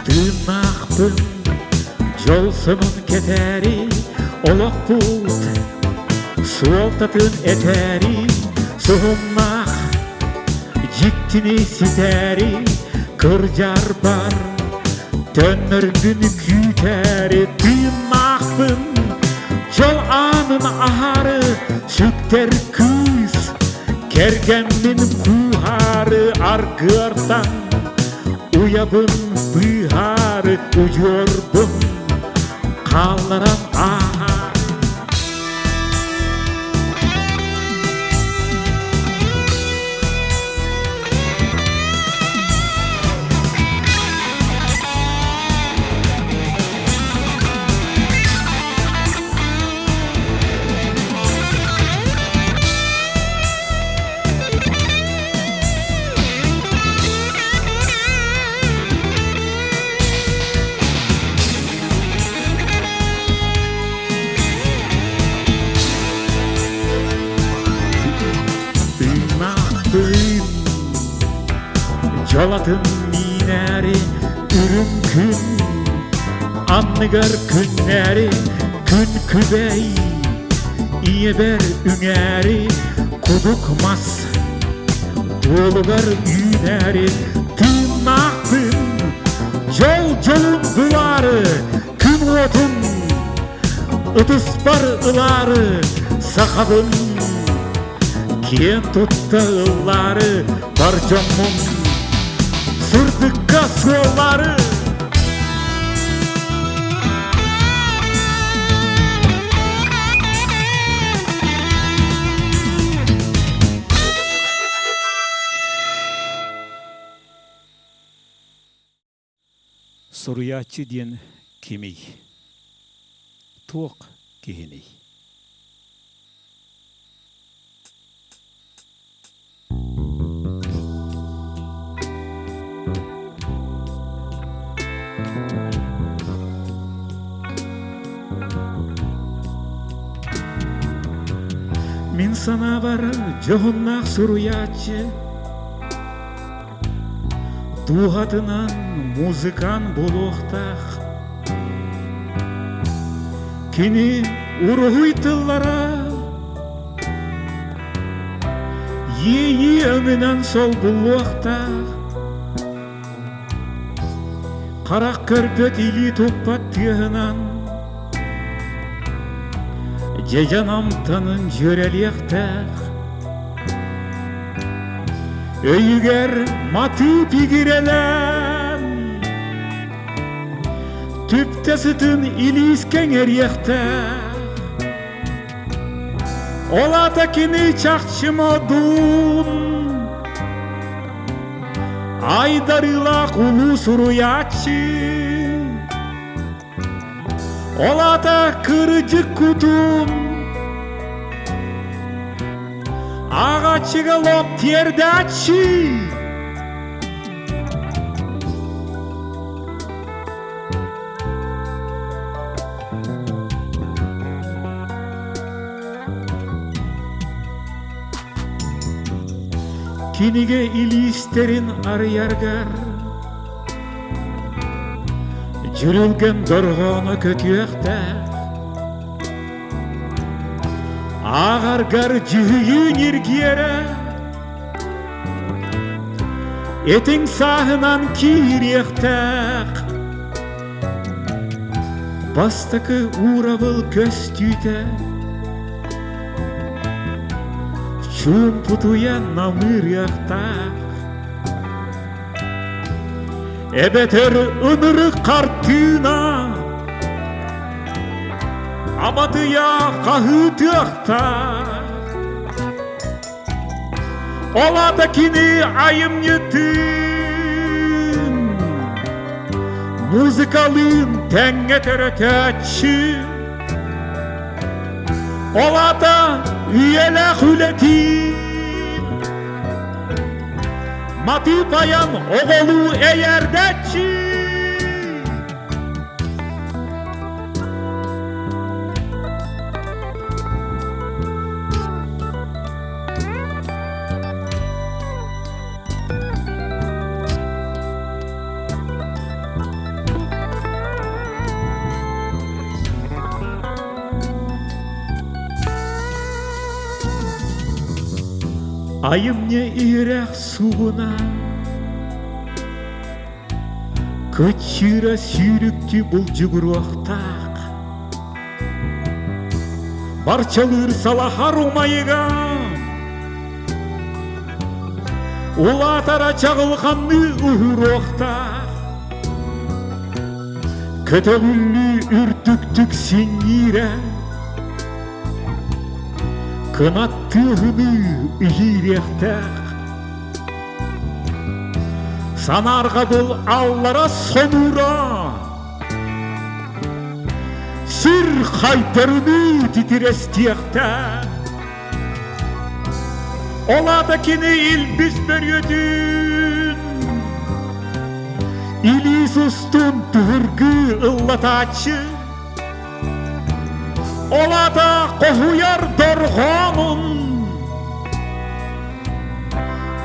Тыыннаахпын дьол сонун кэтээри олохпут. Суолтатын этээри суһумнаах дьиктини ситээри кырдьарбар төннөрбүн күүтээри тыыннаахпын дьол аанын аһаары сүктэр кыыс кэргэммин кууһаары аргыартан уйабын быыһаары удьуорбун хаалларан ааһаары. Тыыннаахтыын дьалатын миинээри үрүҥ күн анныгар күннээри күн күбэй ийэбэр үҥээри кудук мас дуолугар үүнээри тыыннаахпын дьол дьолун булаары күн уотун ытыспар ылаары сахабын киэн тутта ыллаары бар дьоммун сырдыкка суоллаары. Суруйааччы диэн кимий? Туох киһиний? Мин санаабар дьоһуннаах суруйааччы Дууһатынан музыкан буолуохтаах. Кини уруһуй тыллара иэйии өҥүнэн солбуллуохтаах. Харах көрбөт илии туппат тыаһынан дьэдьэн амтанын дьүөрэлиэхтээх. Өйүгэр матыып игирэлээн, түптэ сытын илиис кэҥэриэхтээх. Ол аата кини чахчы модун, айдарыылаах улуу суруйааччы. Ол аата кырдьык кутун ааҕааччыга лоп тиэрдээччи. Кинигэ илиистэрин арыйаргар Дьүрүлгэн дорҕооно көтүөхтээх, ааҕаргар дьүһүйүү ньиргиэрэ, этиҥ сааһынан киириэхтээх. Бастакы уурабыл көстүүтэ чуумпутуйа намыырыахтаах. Эбэтэр ынырык хартыына аматыйа хаһыытыахтаах. Ол аата кини айымньытын музыкалыын тэҥҥэ төрөтөөччү. Ол аата үйэлээх үлэтин Матыып айан оҕолуу эйээрдээччи. Айымньы иһирэх суугуна Кыччыыра сүүрүктүү булдьугуруохтаах Барчалыыр салаһар умайыга Улаатара чаҕылханныы уһуруохтаах Көтөҕүллүү үрдүктүк синньиирэ Кынат тыаһыныы иһиириэхтээх Санаарҕабыл аллара сонуура Сир хайдарыныы титирэстиэхтээх Ол аата кини илбис бөрүөтүн Илиис устун туһургыы ыллатааччы Ол аата хоһуйар дорҕоонун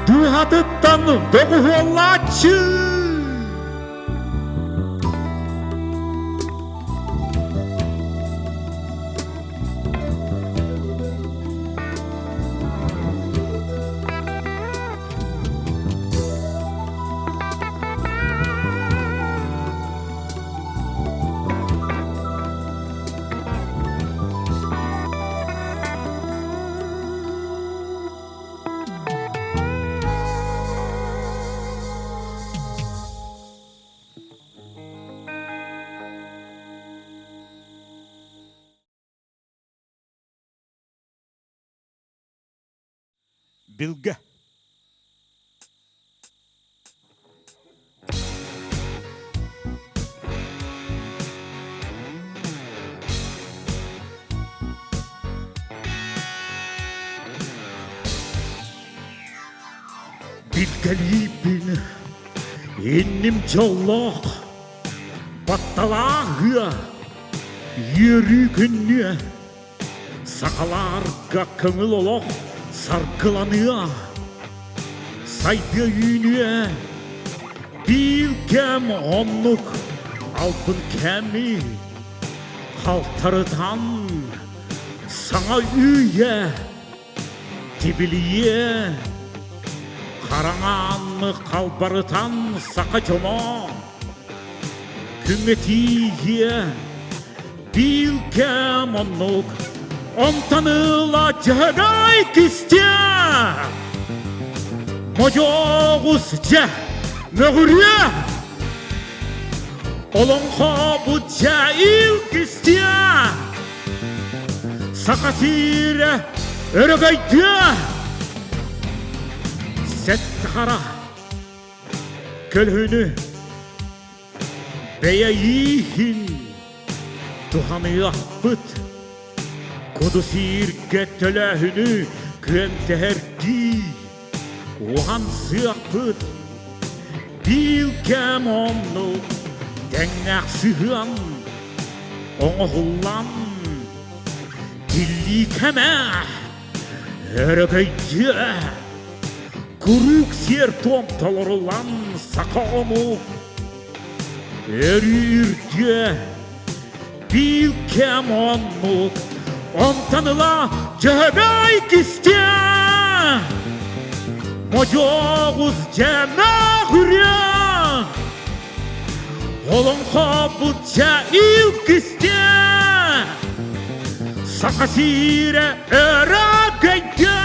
Дууһатыттан доҕуһуоллааччы Билгэ Билгэлиибин инним дьоллоох, батталаах ыа, үөрүү күннүө Сахалаарга көҥүл олох саргыланыа, сайдыа үүнүө, биир кэм оннук албын кэми халтарытан саҥа үйэ тибилийиэ, хараҥаанны халбарытан саха дьоно күҥҥэ тиийиэ. Биир кэм оннук, онтон ыла дьаһагай кистиэ. Модьоҕус дьэ, мөҕүрүө. Олоҥхобут дьэ ил кистиэ. Саха сирэ өрөгөйдүө. Сэттэ хара көлүнү Бэйэ ииһин туһаныахпыт, куду сииргэ төлөөһүнү күөнтэһэрдии уһансыахпыт. Биир кэм оннук тэҥнээх сыһыан оҥоһуллан тиллии кэмэ өрөгөйдүө. Куруук сиэр-туом толоруллан саха омук өрүү биир кэм оннук онтон ыла дьөһөгөй кистиэ модьоҕус дьэмэх үрүө олоҥхобут дьэ ил кистиэ саха сиирэ өрөгөйдүө.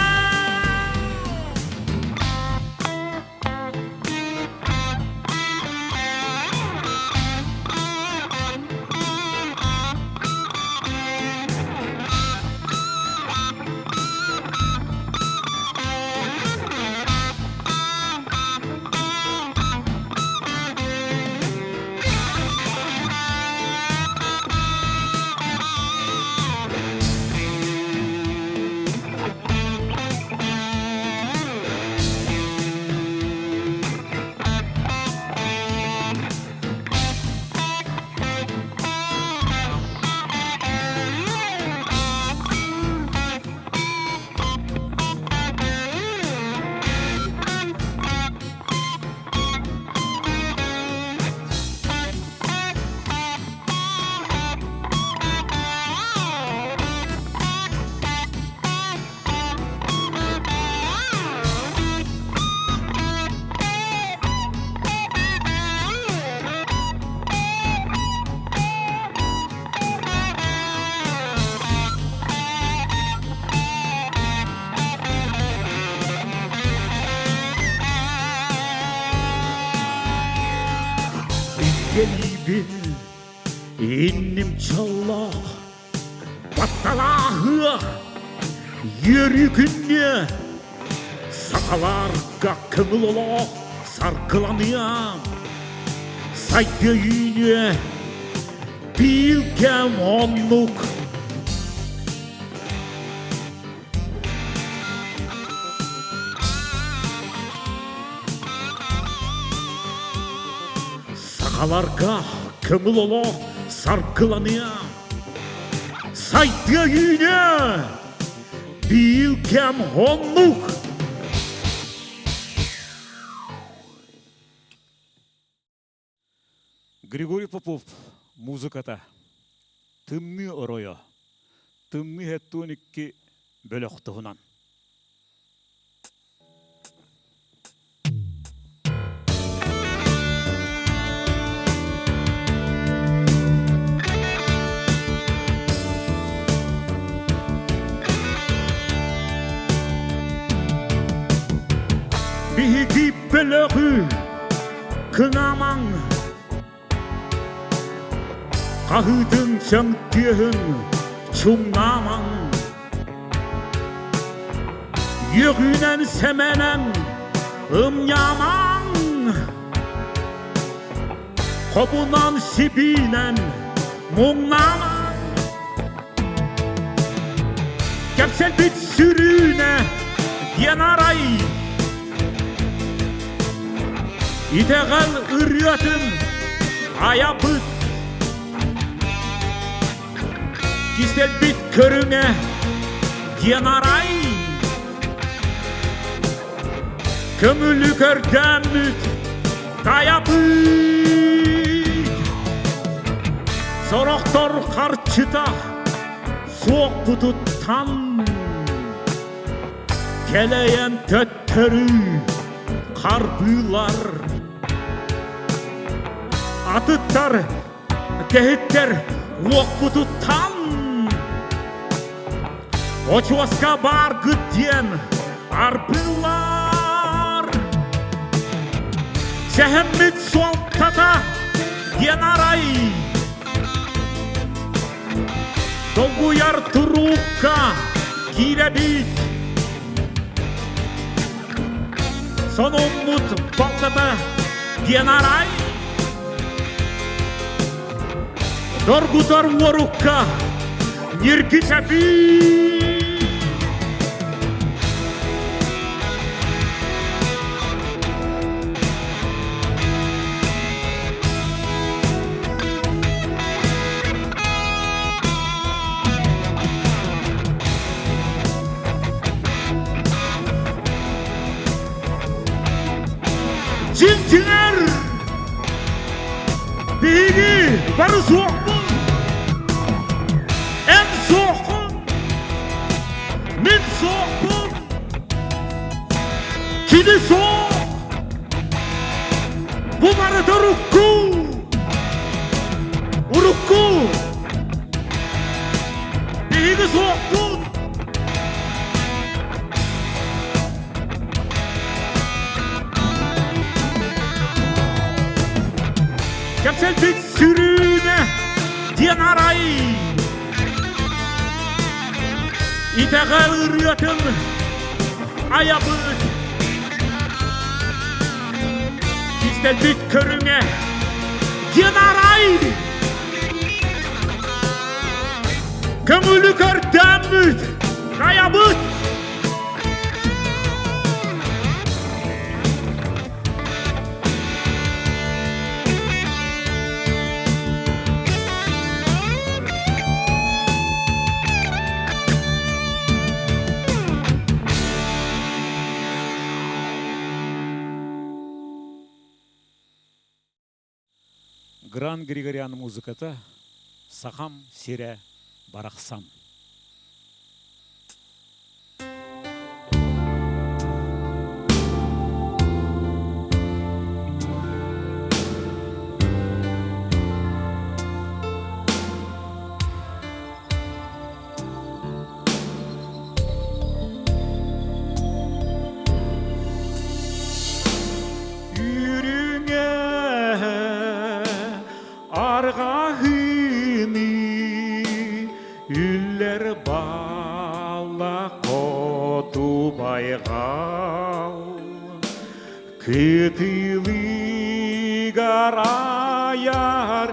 Билгэлиибин инним дьоллоох, батталааһыах, үөрүү күннүө, сахаларга көҥүл олох саргыланыам, сайдыа үүнүө, биилгэм оннук. Сахаларга көҥүл олох саргыланыа, сайдыа үүнүө, биир кэм оннук. Григорий Попов музыката Тымныы оройо Тымныы 72 бөлөх туһунан. Биһиги бөлөҕү кыҥаамаҥ, хаһыытын сөҥ тыаһын чуҥнаамаҥ. Үөҕүүнэн сэмэнэн ымньаамаҥ, хобунан сибиинэн муҥнаамаҥ. Кэпсэлбит сүрүүнэ диэн арай Итэҕэл ырыатын айабыт Кисэлбит көрүҥэ диэн арай Көҥүлү көрдөммүт тайабыт Сорохтор харчыта суохпутуттан Кэлэйэн төттөрү харбыылар Атыттар кэһиттэр уоппутуттан Очуоска бааргыт диэн арбыылар Сэһэммит суолтата диэн арай Долгуйар туруукка киирэбит Сонуммут балтата диэн арай Доргутар уорукка ньиргитэбит Дьиҥ-дьиҥэр биһиги бары суохпут! Эн суоххун! Мин суохпун! Кини суох! Бу барыта урукку! Урукку! Биһиги суохпут! Кэпсэлбит сүрүнэ диэн арай Итэҕэл ырыатын айабыт Кистэлбит көрүҥэ диэн арай Көҥүлү көрдөммүт хайабыт Гран Григорян музыката Сахам сирэ барахсан. Үрүҥэ Арҕаһыыны үллэр баалла хоту байҕал Кытылыгар айар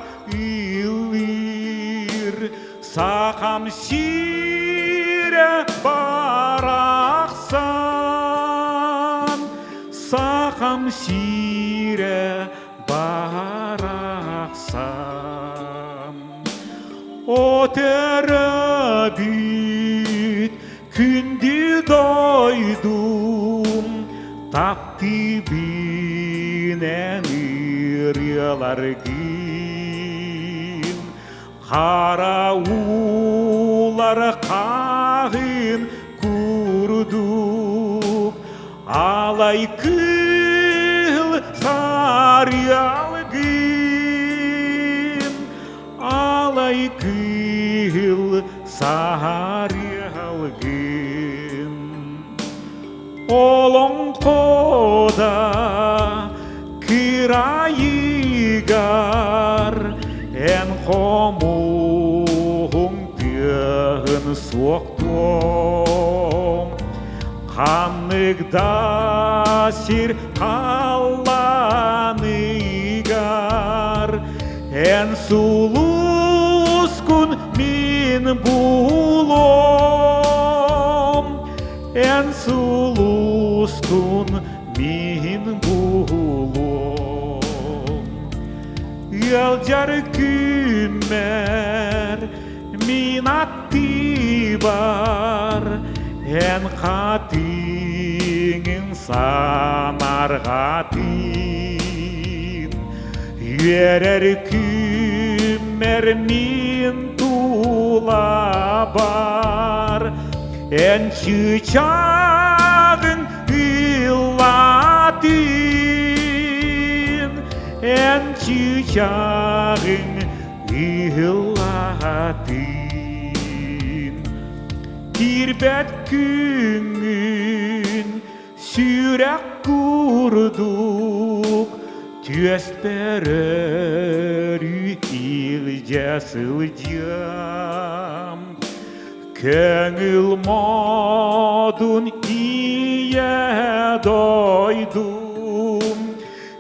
ыллыыр Сахам сирэ барахсан Сахам сирэ барахсан Өтөрөбүт күндү дойдум таптыыбын эн ырыаларгын Хара уулар хаһын курдук алай кыыл сарыалгын алай кыыл сарыалгын Олоҥхода кыраайыгар эн хомуһуҥ тыаһын суохтуом Ханнык да сир халлааныгар эн сулускун мин булуом Эн сулускун мин булуом Ыалдьар күммэр мин аттыбар Эн хатыҥын санарҕатын Үөрэр күммэр мин тулабар Эн чыычааҕыҥ ыллаатын, эн чыычааҕыҥ ыллаатын. Киирбэт күҥҥүн сүрэх курдук түөспэр өрүү илдьэ сылдьыам. Көҥүл модун ийэ дойдум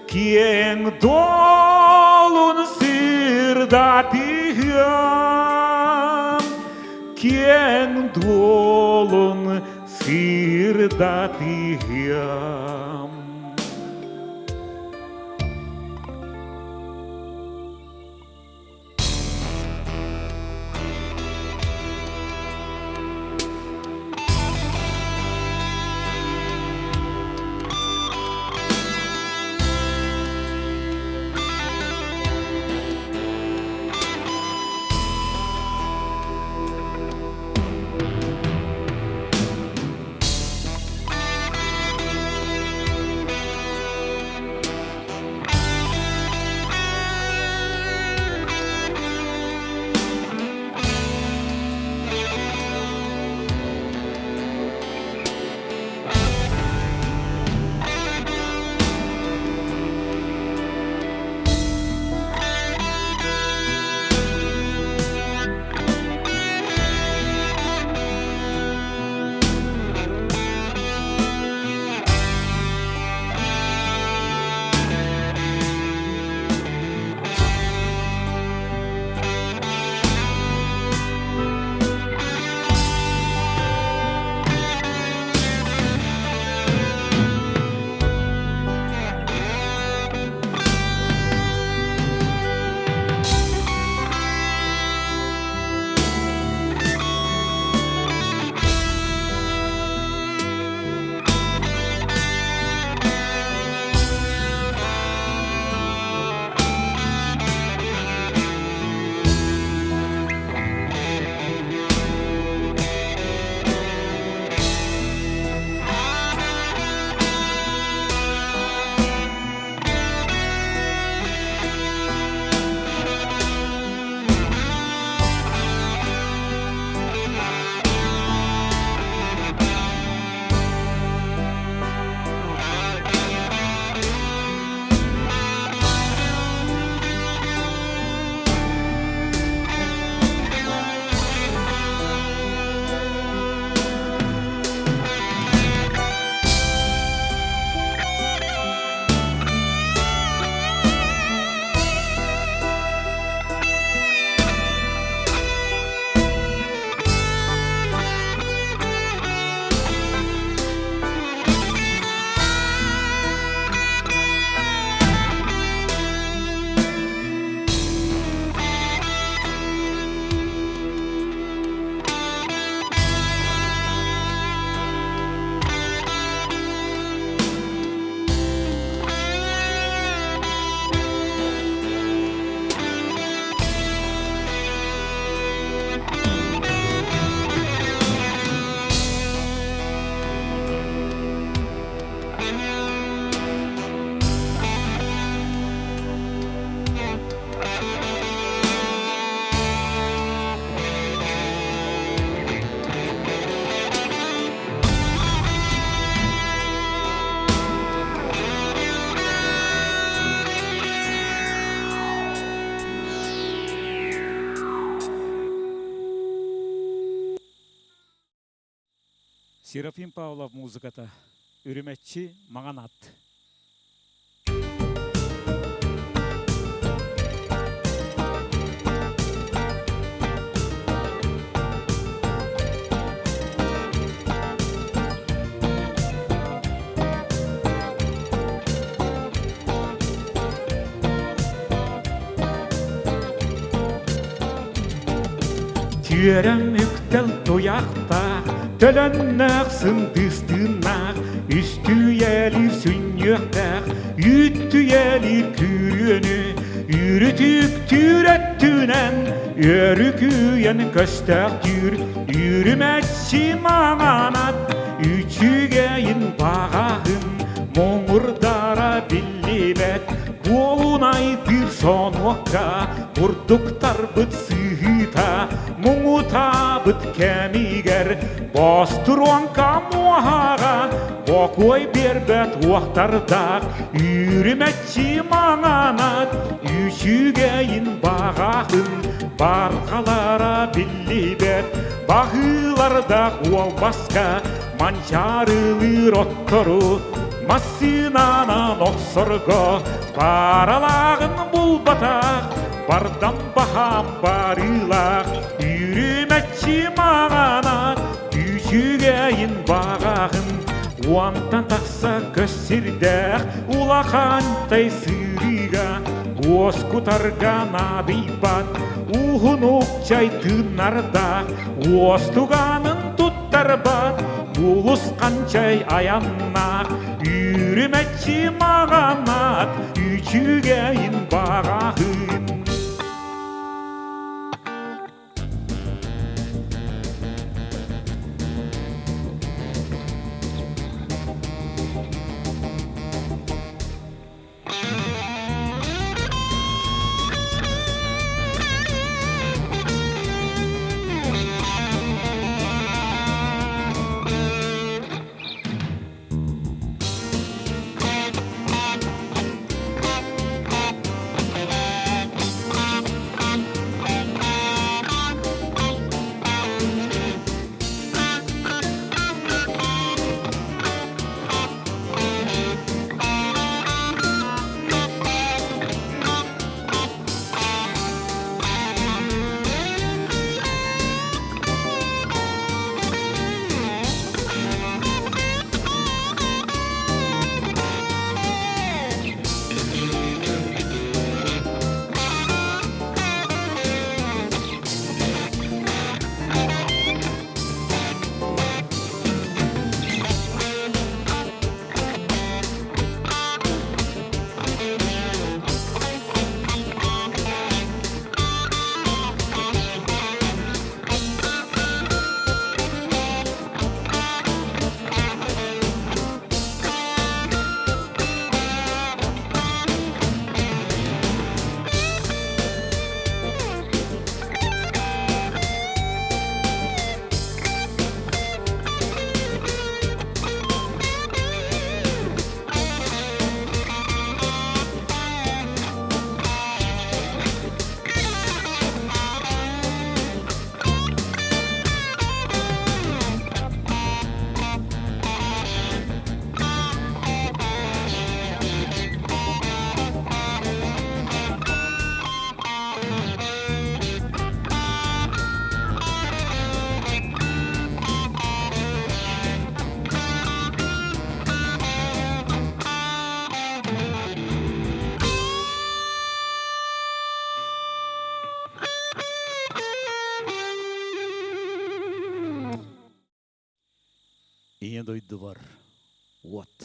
киэҥ дуолун сырдатыам, киэҥ дуолун сырдатыам. Серафим Павлов музыката Үрүмэччи маҥан ат. Түөрэм үктэл туйахтаах, төлөннөөх сындыыстыыннаах, үстүйэлиир сүнньүөхтээх, үүттүйэлиир күүрүөнү, үүрүтүктүүр өттүнэн, өрүкүйэн көстөөхтүүр, үүрүмэччи маҥанат, үчүгэйин баҕаһын, муҥурдара биллибэт, буолунайдыыр сонуокка, бурдуктарбыт сыһыыта, муҥутаабыт кэмигэр, бостуруоҥка муоһаҕа, бокуой биэрбэт уохтардаах, үүрүмэччи маҥанат, үчүгэйин баҕаһын, барҕалара биллибэт, баһыылардаах уолбаска, манчаарылыыр оттору, массыынанан охсорго, пааралааҕын булбатах, бардам баһаам барыылаах, үүрүмэччи маҥанат, үчүгэйин баҕаһын, уонтан тахса көс сирдээх улахантай сыырыыга уоскутарга наадыйбат, уһунук чай тыыннардаах, уостуганын туттарбат, улус ханчай айаннаах, үүрүмэччи маҕанат, үчүгэйин баҕаһын. Ийэ дойдубар уот.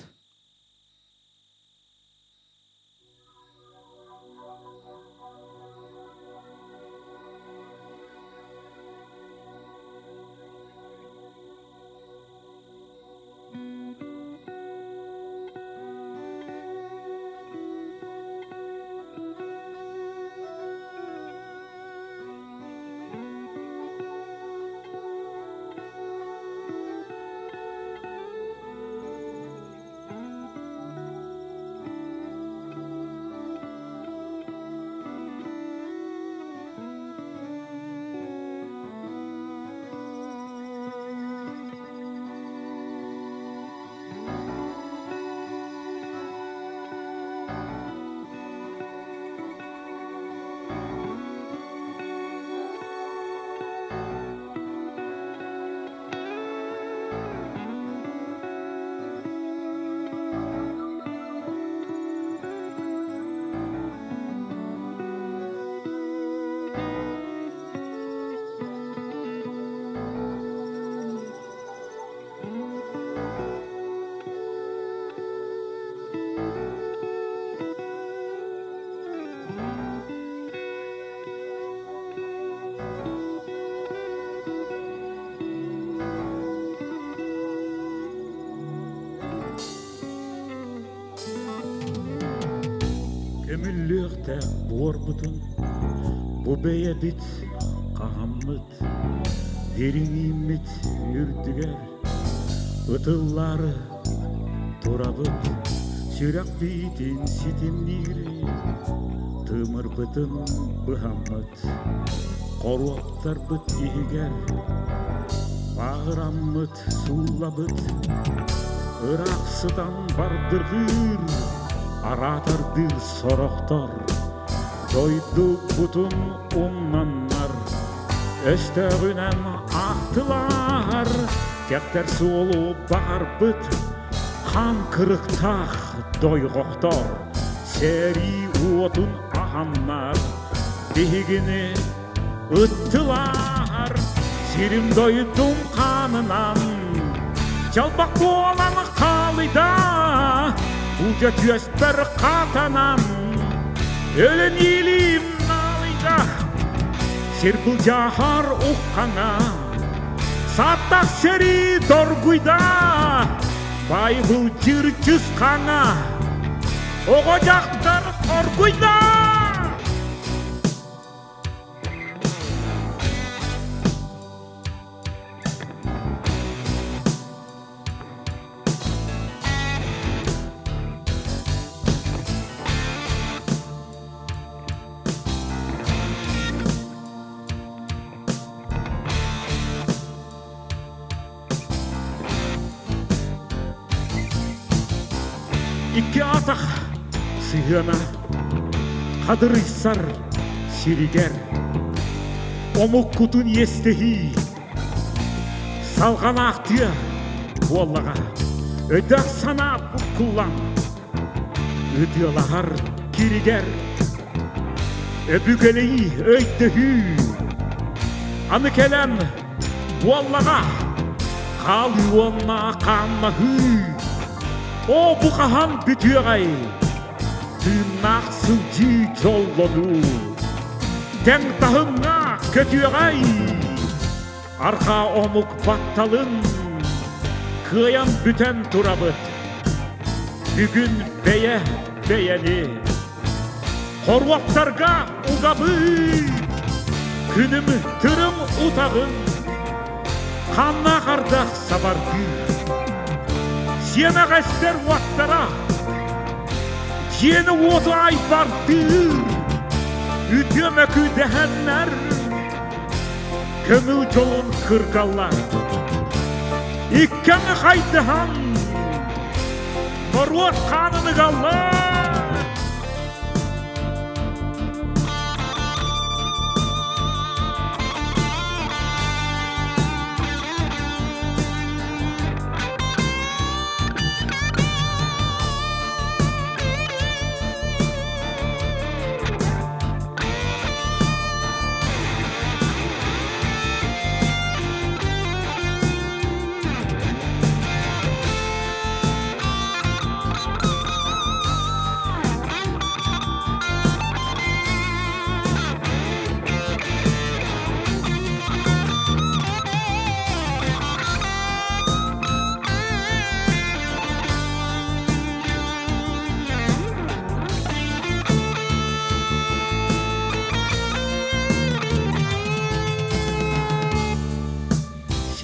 Көмүллүөхтээх буорбутун бу бэйэбит хаһаммыт, дириҥииммит үрдүгэр ытыллаары турабыт, сүрэхпитин ситимниир тымырбытын быһаммыт, хоруоптарбыт иһигэр бааһыраммыт сууллабыт, ыраах сытан бардыргыыр, араатардыыр сорохтор, дойдубутун умнаннар, өстөөҕүнэн аахтылар, кэхтэр суолу баҕарбыт, хаан кырыктаах дойҕохтор, сэрии уотун аһаннар, биһигини Ыттылар сирим дойдум хаанынан, Чалбах буолан хаалыйда, Буулдьа түөспэр хатанан, Өлөн иилиим налыйда, Сир былдьаһар уххаҥа, Сааттах сэрии доргуйда, Бай былдьыыр чысхаҥа, Оҕо дьахтар хоргуйда. Икки атах сыһыана хадырыйсар сиригэр омуккутун иэстэһии салҕанаахтыа буоллаҕа өйдөөх санаа буккуллан ытыалаһар киригэр өбүгэлэйии өйдөһүү аны кэлэн Буоллаҕа, хаалыы уонна хааннаһыы. Оо, бу хаһан бүтүөҕэй? Тыыннаах сылдьыы дьоллонуу. Тэҥ таһымҥа көтүөҕэй? Арҕаа омук батталын кыайан бүтэн турабыт. Бүгүн бэйэ бэйэни Хоруоптарга угабыы, күнүм тырым утаҕын, ханнаах ардах сабардыыр. Сиэмэх эстэр уоттара, дьиэни-уоту айбардыыр, үтүө мөкү дэһэннэр, көҥүл дьолун кыргаллар. Иккэҥи хайдыһан, норуот хаанын ыгаллар.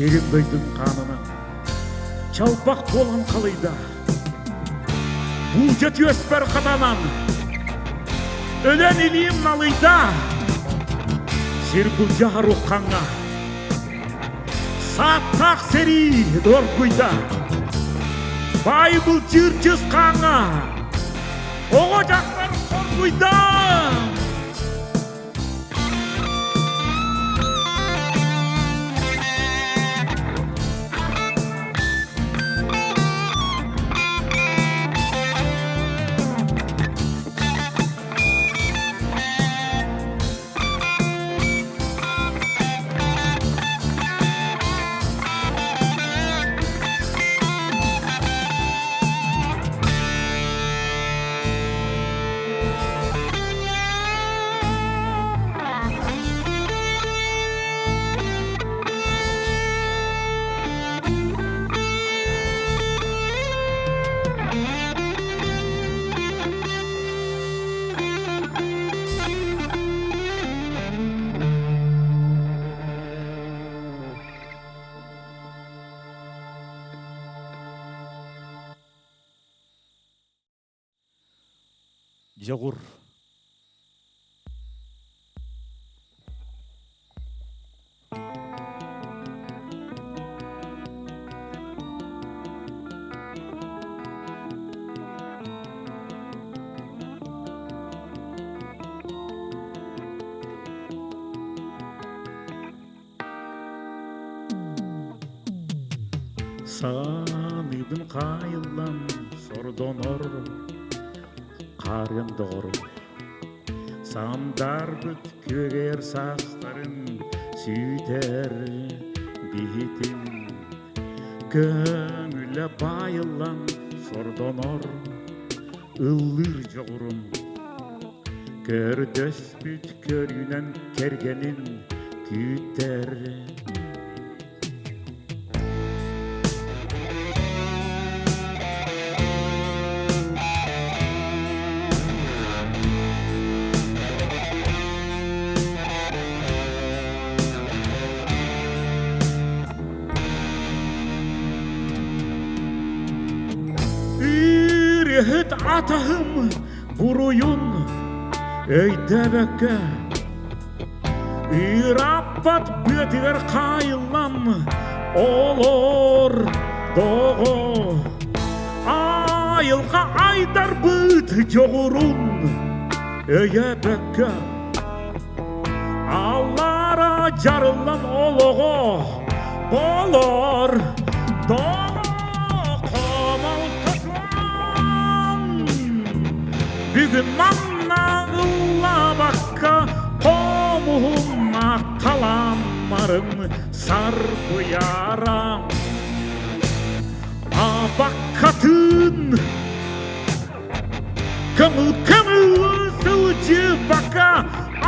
Сирим дойдум хаанынан чалбах буолан халыйда. Буулдьа түөспэр хатанан, өлөн илиим налыйда. Сир былдьаһар уххаҥҥа, сааттаах сэрии доргуйда. Баай былдьыыр чысхааҥҥа, оҕо дьахтар хоргуйда. Дьоҕур Сааныыбын хаайыллан сордонор хаарыан доҕорум Сандаарбыт күөгэр саастарын сүүтэр биһитин Көҥүлэ баайыллан сордонор ыллыыр дьоҕурум Көрдөспүт көрүүнэн кэргэнин күүтэр Үөрүһүт атаһым буруйун өйдөөбөккө Ырааппат быатыгар хаайыллан олор доҕо Айылҕа айдарбыт дьоҕурун өйөөбөккө Аллара дьарыллан олоҕо болор доҕо хомолтотун Бүгүн манна ыллаабакка хомуһумнаах талааммарын сарбыйара Абаккатын Көҥүл-көҥүл сылдьыбакка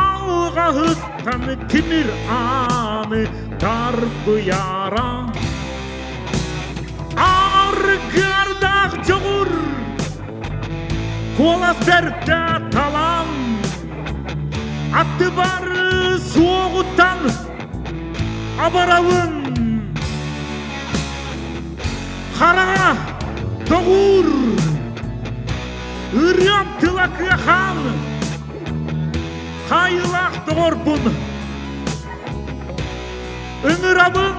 алҕаһыттан тимир ааны тарбыйара Аргыардаах дьоҕур куолас бэрдэ талан аттыбар суоҕуттан абарабын Хараҥа доҕуур ырыам тыла кыахаан хаайыылаах доҕорбун ыҥырабын.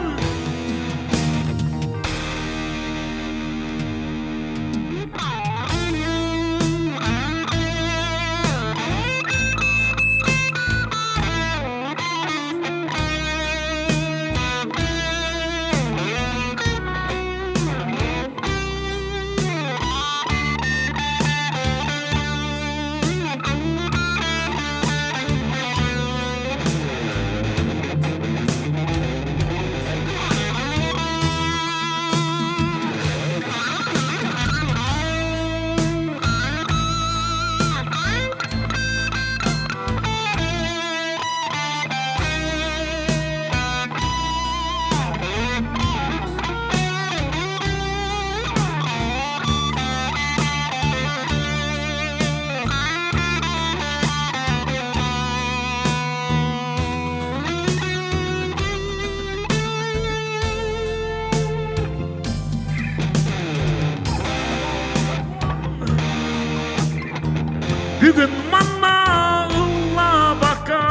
Бүгүн манна ыллаабакка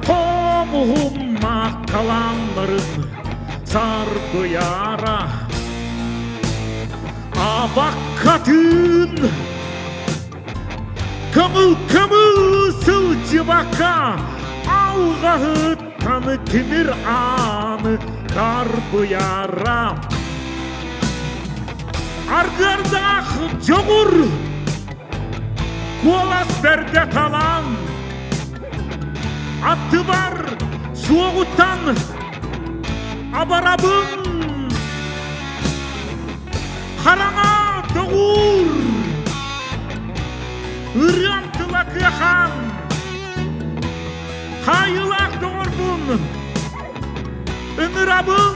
хомуһумнаах талааннарын сарбыйара Абаккатын көҥүл-көҥүл сылдьыбакка алҕаһыттан тимир ааны тарбыйара Аргыардаах дьоҕур куолас бэрдэ талаан аттыбар суоҕуттан абарабын хараҥа доҕуур ырыам тыла кыахаан хаайыылаах доҕорбун ыҥырабын.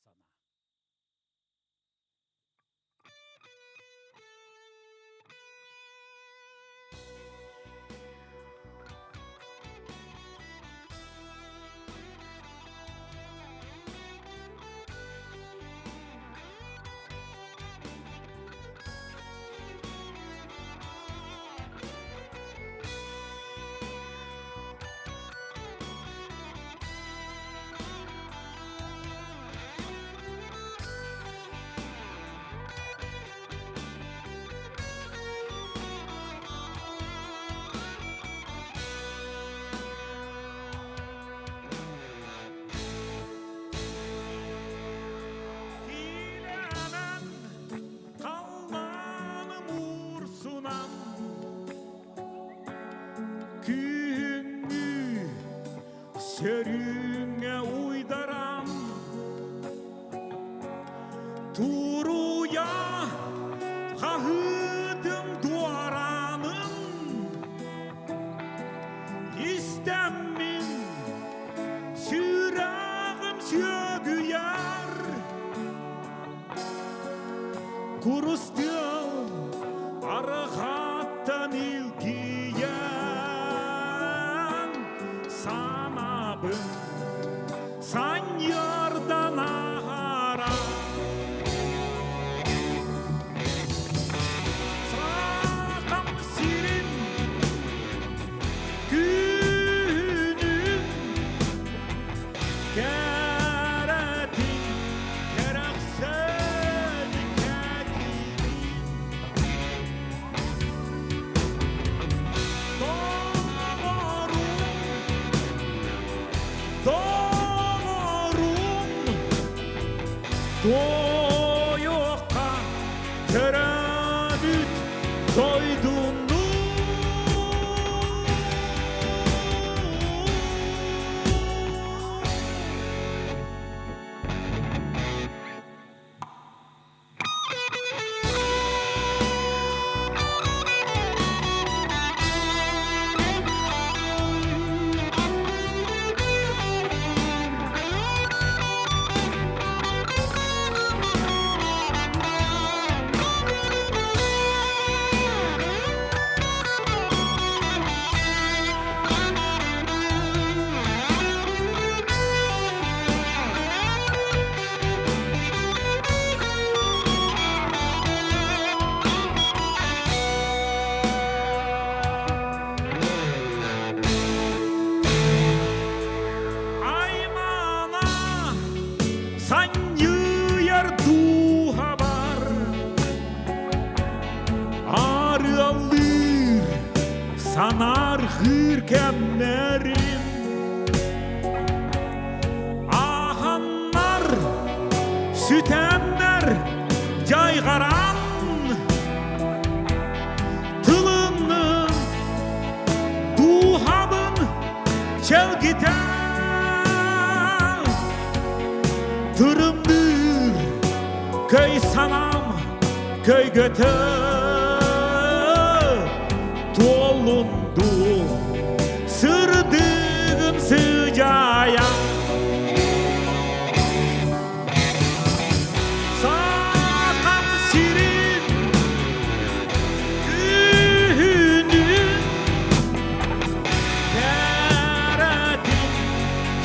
санаа. Киилээмэн халлааным уурсунан Күһүҥҥү сөрүүҥҥэ уйдаран Туруйа хаһыытын дуораанын Истэммин сүрэҕим сүөгүйэр Курус тыал арҕааттан илгийэн санаабын санньыардан аһара Сахам сирин күнүн кэрэтин кэрэхсээн кэтиибин Доҕорум, доҕорум, туойуохха төрөөбүт дойдуну. Аймана санньыйар дууһабар арыаллыыр санаарҕыыр кэмнэрим Ааһаннар, сүтэннэр дьайҕаран тылыннын, дууһабын чэлгитэн тырымныыр көй санаам көйгөтө туолунду сырдыгын сыдьаайа Сахам сирин күһүнүн кэрэтин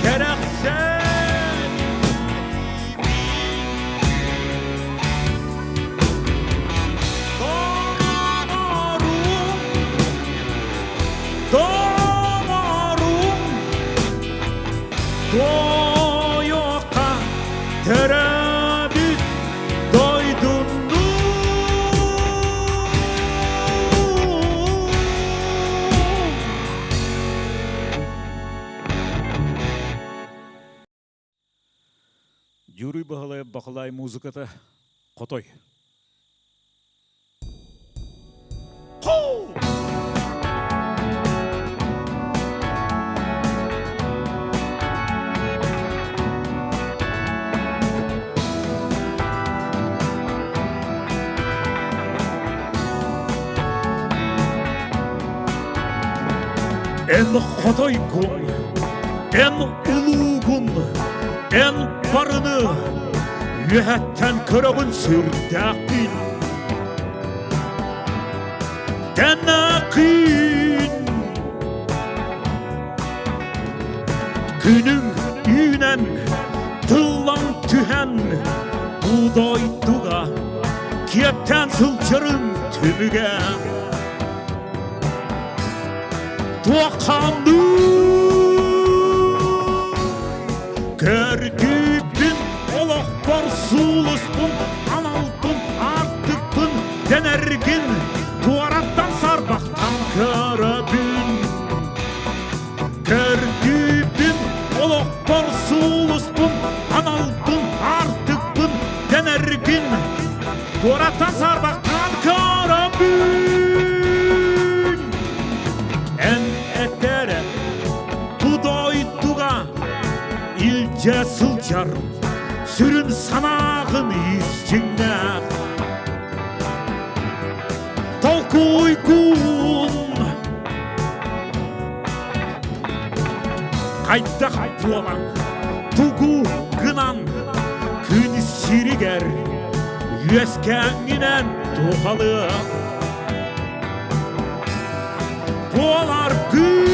кэрэхсээн Доҕорум, доҕорум, туойуохха төрөөбүт дойдуну. Юрий Баһылай Бахылай музыката Хотой. Эн хотойгун, эн улуугун, эн барыны. Үөһэттэн көрөҕүн сүрдээхпин. Тэнэкин Күнүҥ үүнэн, тыллан түһэн, бу дойдуга киэптээн сылдьарым түмүгэ. Туохханыы көрдүүбүн олохпор сулуспун, аналбын, аартыкпын дэнэргин туораттан сарбахтан көрөбүн. Көрдүүбүн олохпор сулуспун, аналбын, аартыкпын дэнэргин туораттан сарбахтан көрөбүн. Эн этэрэ бу дойдуга илдьэ сылдьар сүрүн санааҕын ис дьиҥнээх толкуйгун хайдах буолан тугу гынан күн сиригэр үөскээҥҥинэн туһалыа буоларгын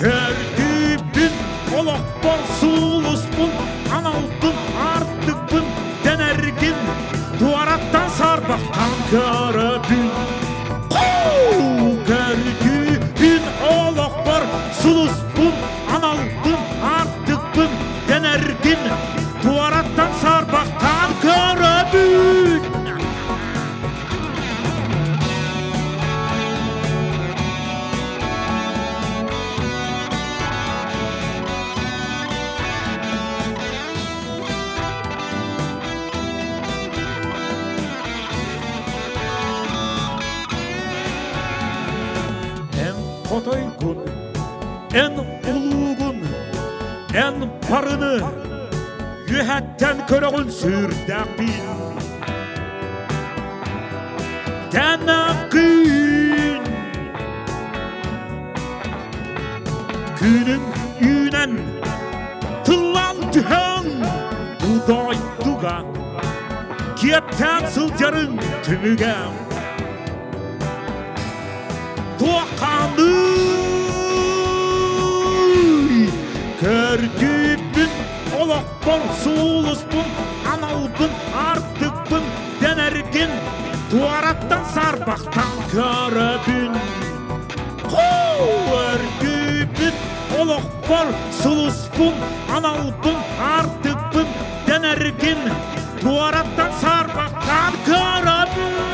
көрдүүбүн олохпор сулуспун аналбын аартыкпын дэнэргин туораттан саарбахтан көрөбүн көрдүүбүн олохпор сулуспун аналбын аартыкпын дэнэргин туораттан саарбахтаан көрөбүн. Эн хотойгун, эн улуугун, эн барыны үөһэттэн көрөҕүн сүрдээхпин. Тэнэккин Күнүм үүнэн, тыллан түһэн, бу дойдуга киэптээн сылдьарыҥ түмүгэ. Туохханый көрдүүбүн олохпор сулуспун, аналбын, артыкпын дэнэргин туораттан саарбахтан көрөбүн. Көрдүүбүн олохпор сулуспун, аналбын, артыкпын дэнэргин туораттан саарбахтан көрөбүн.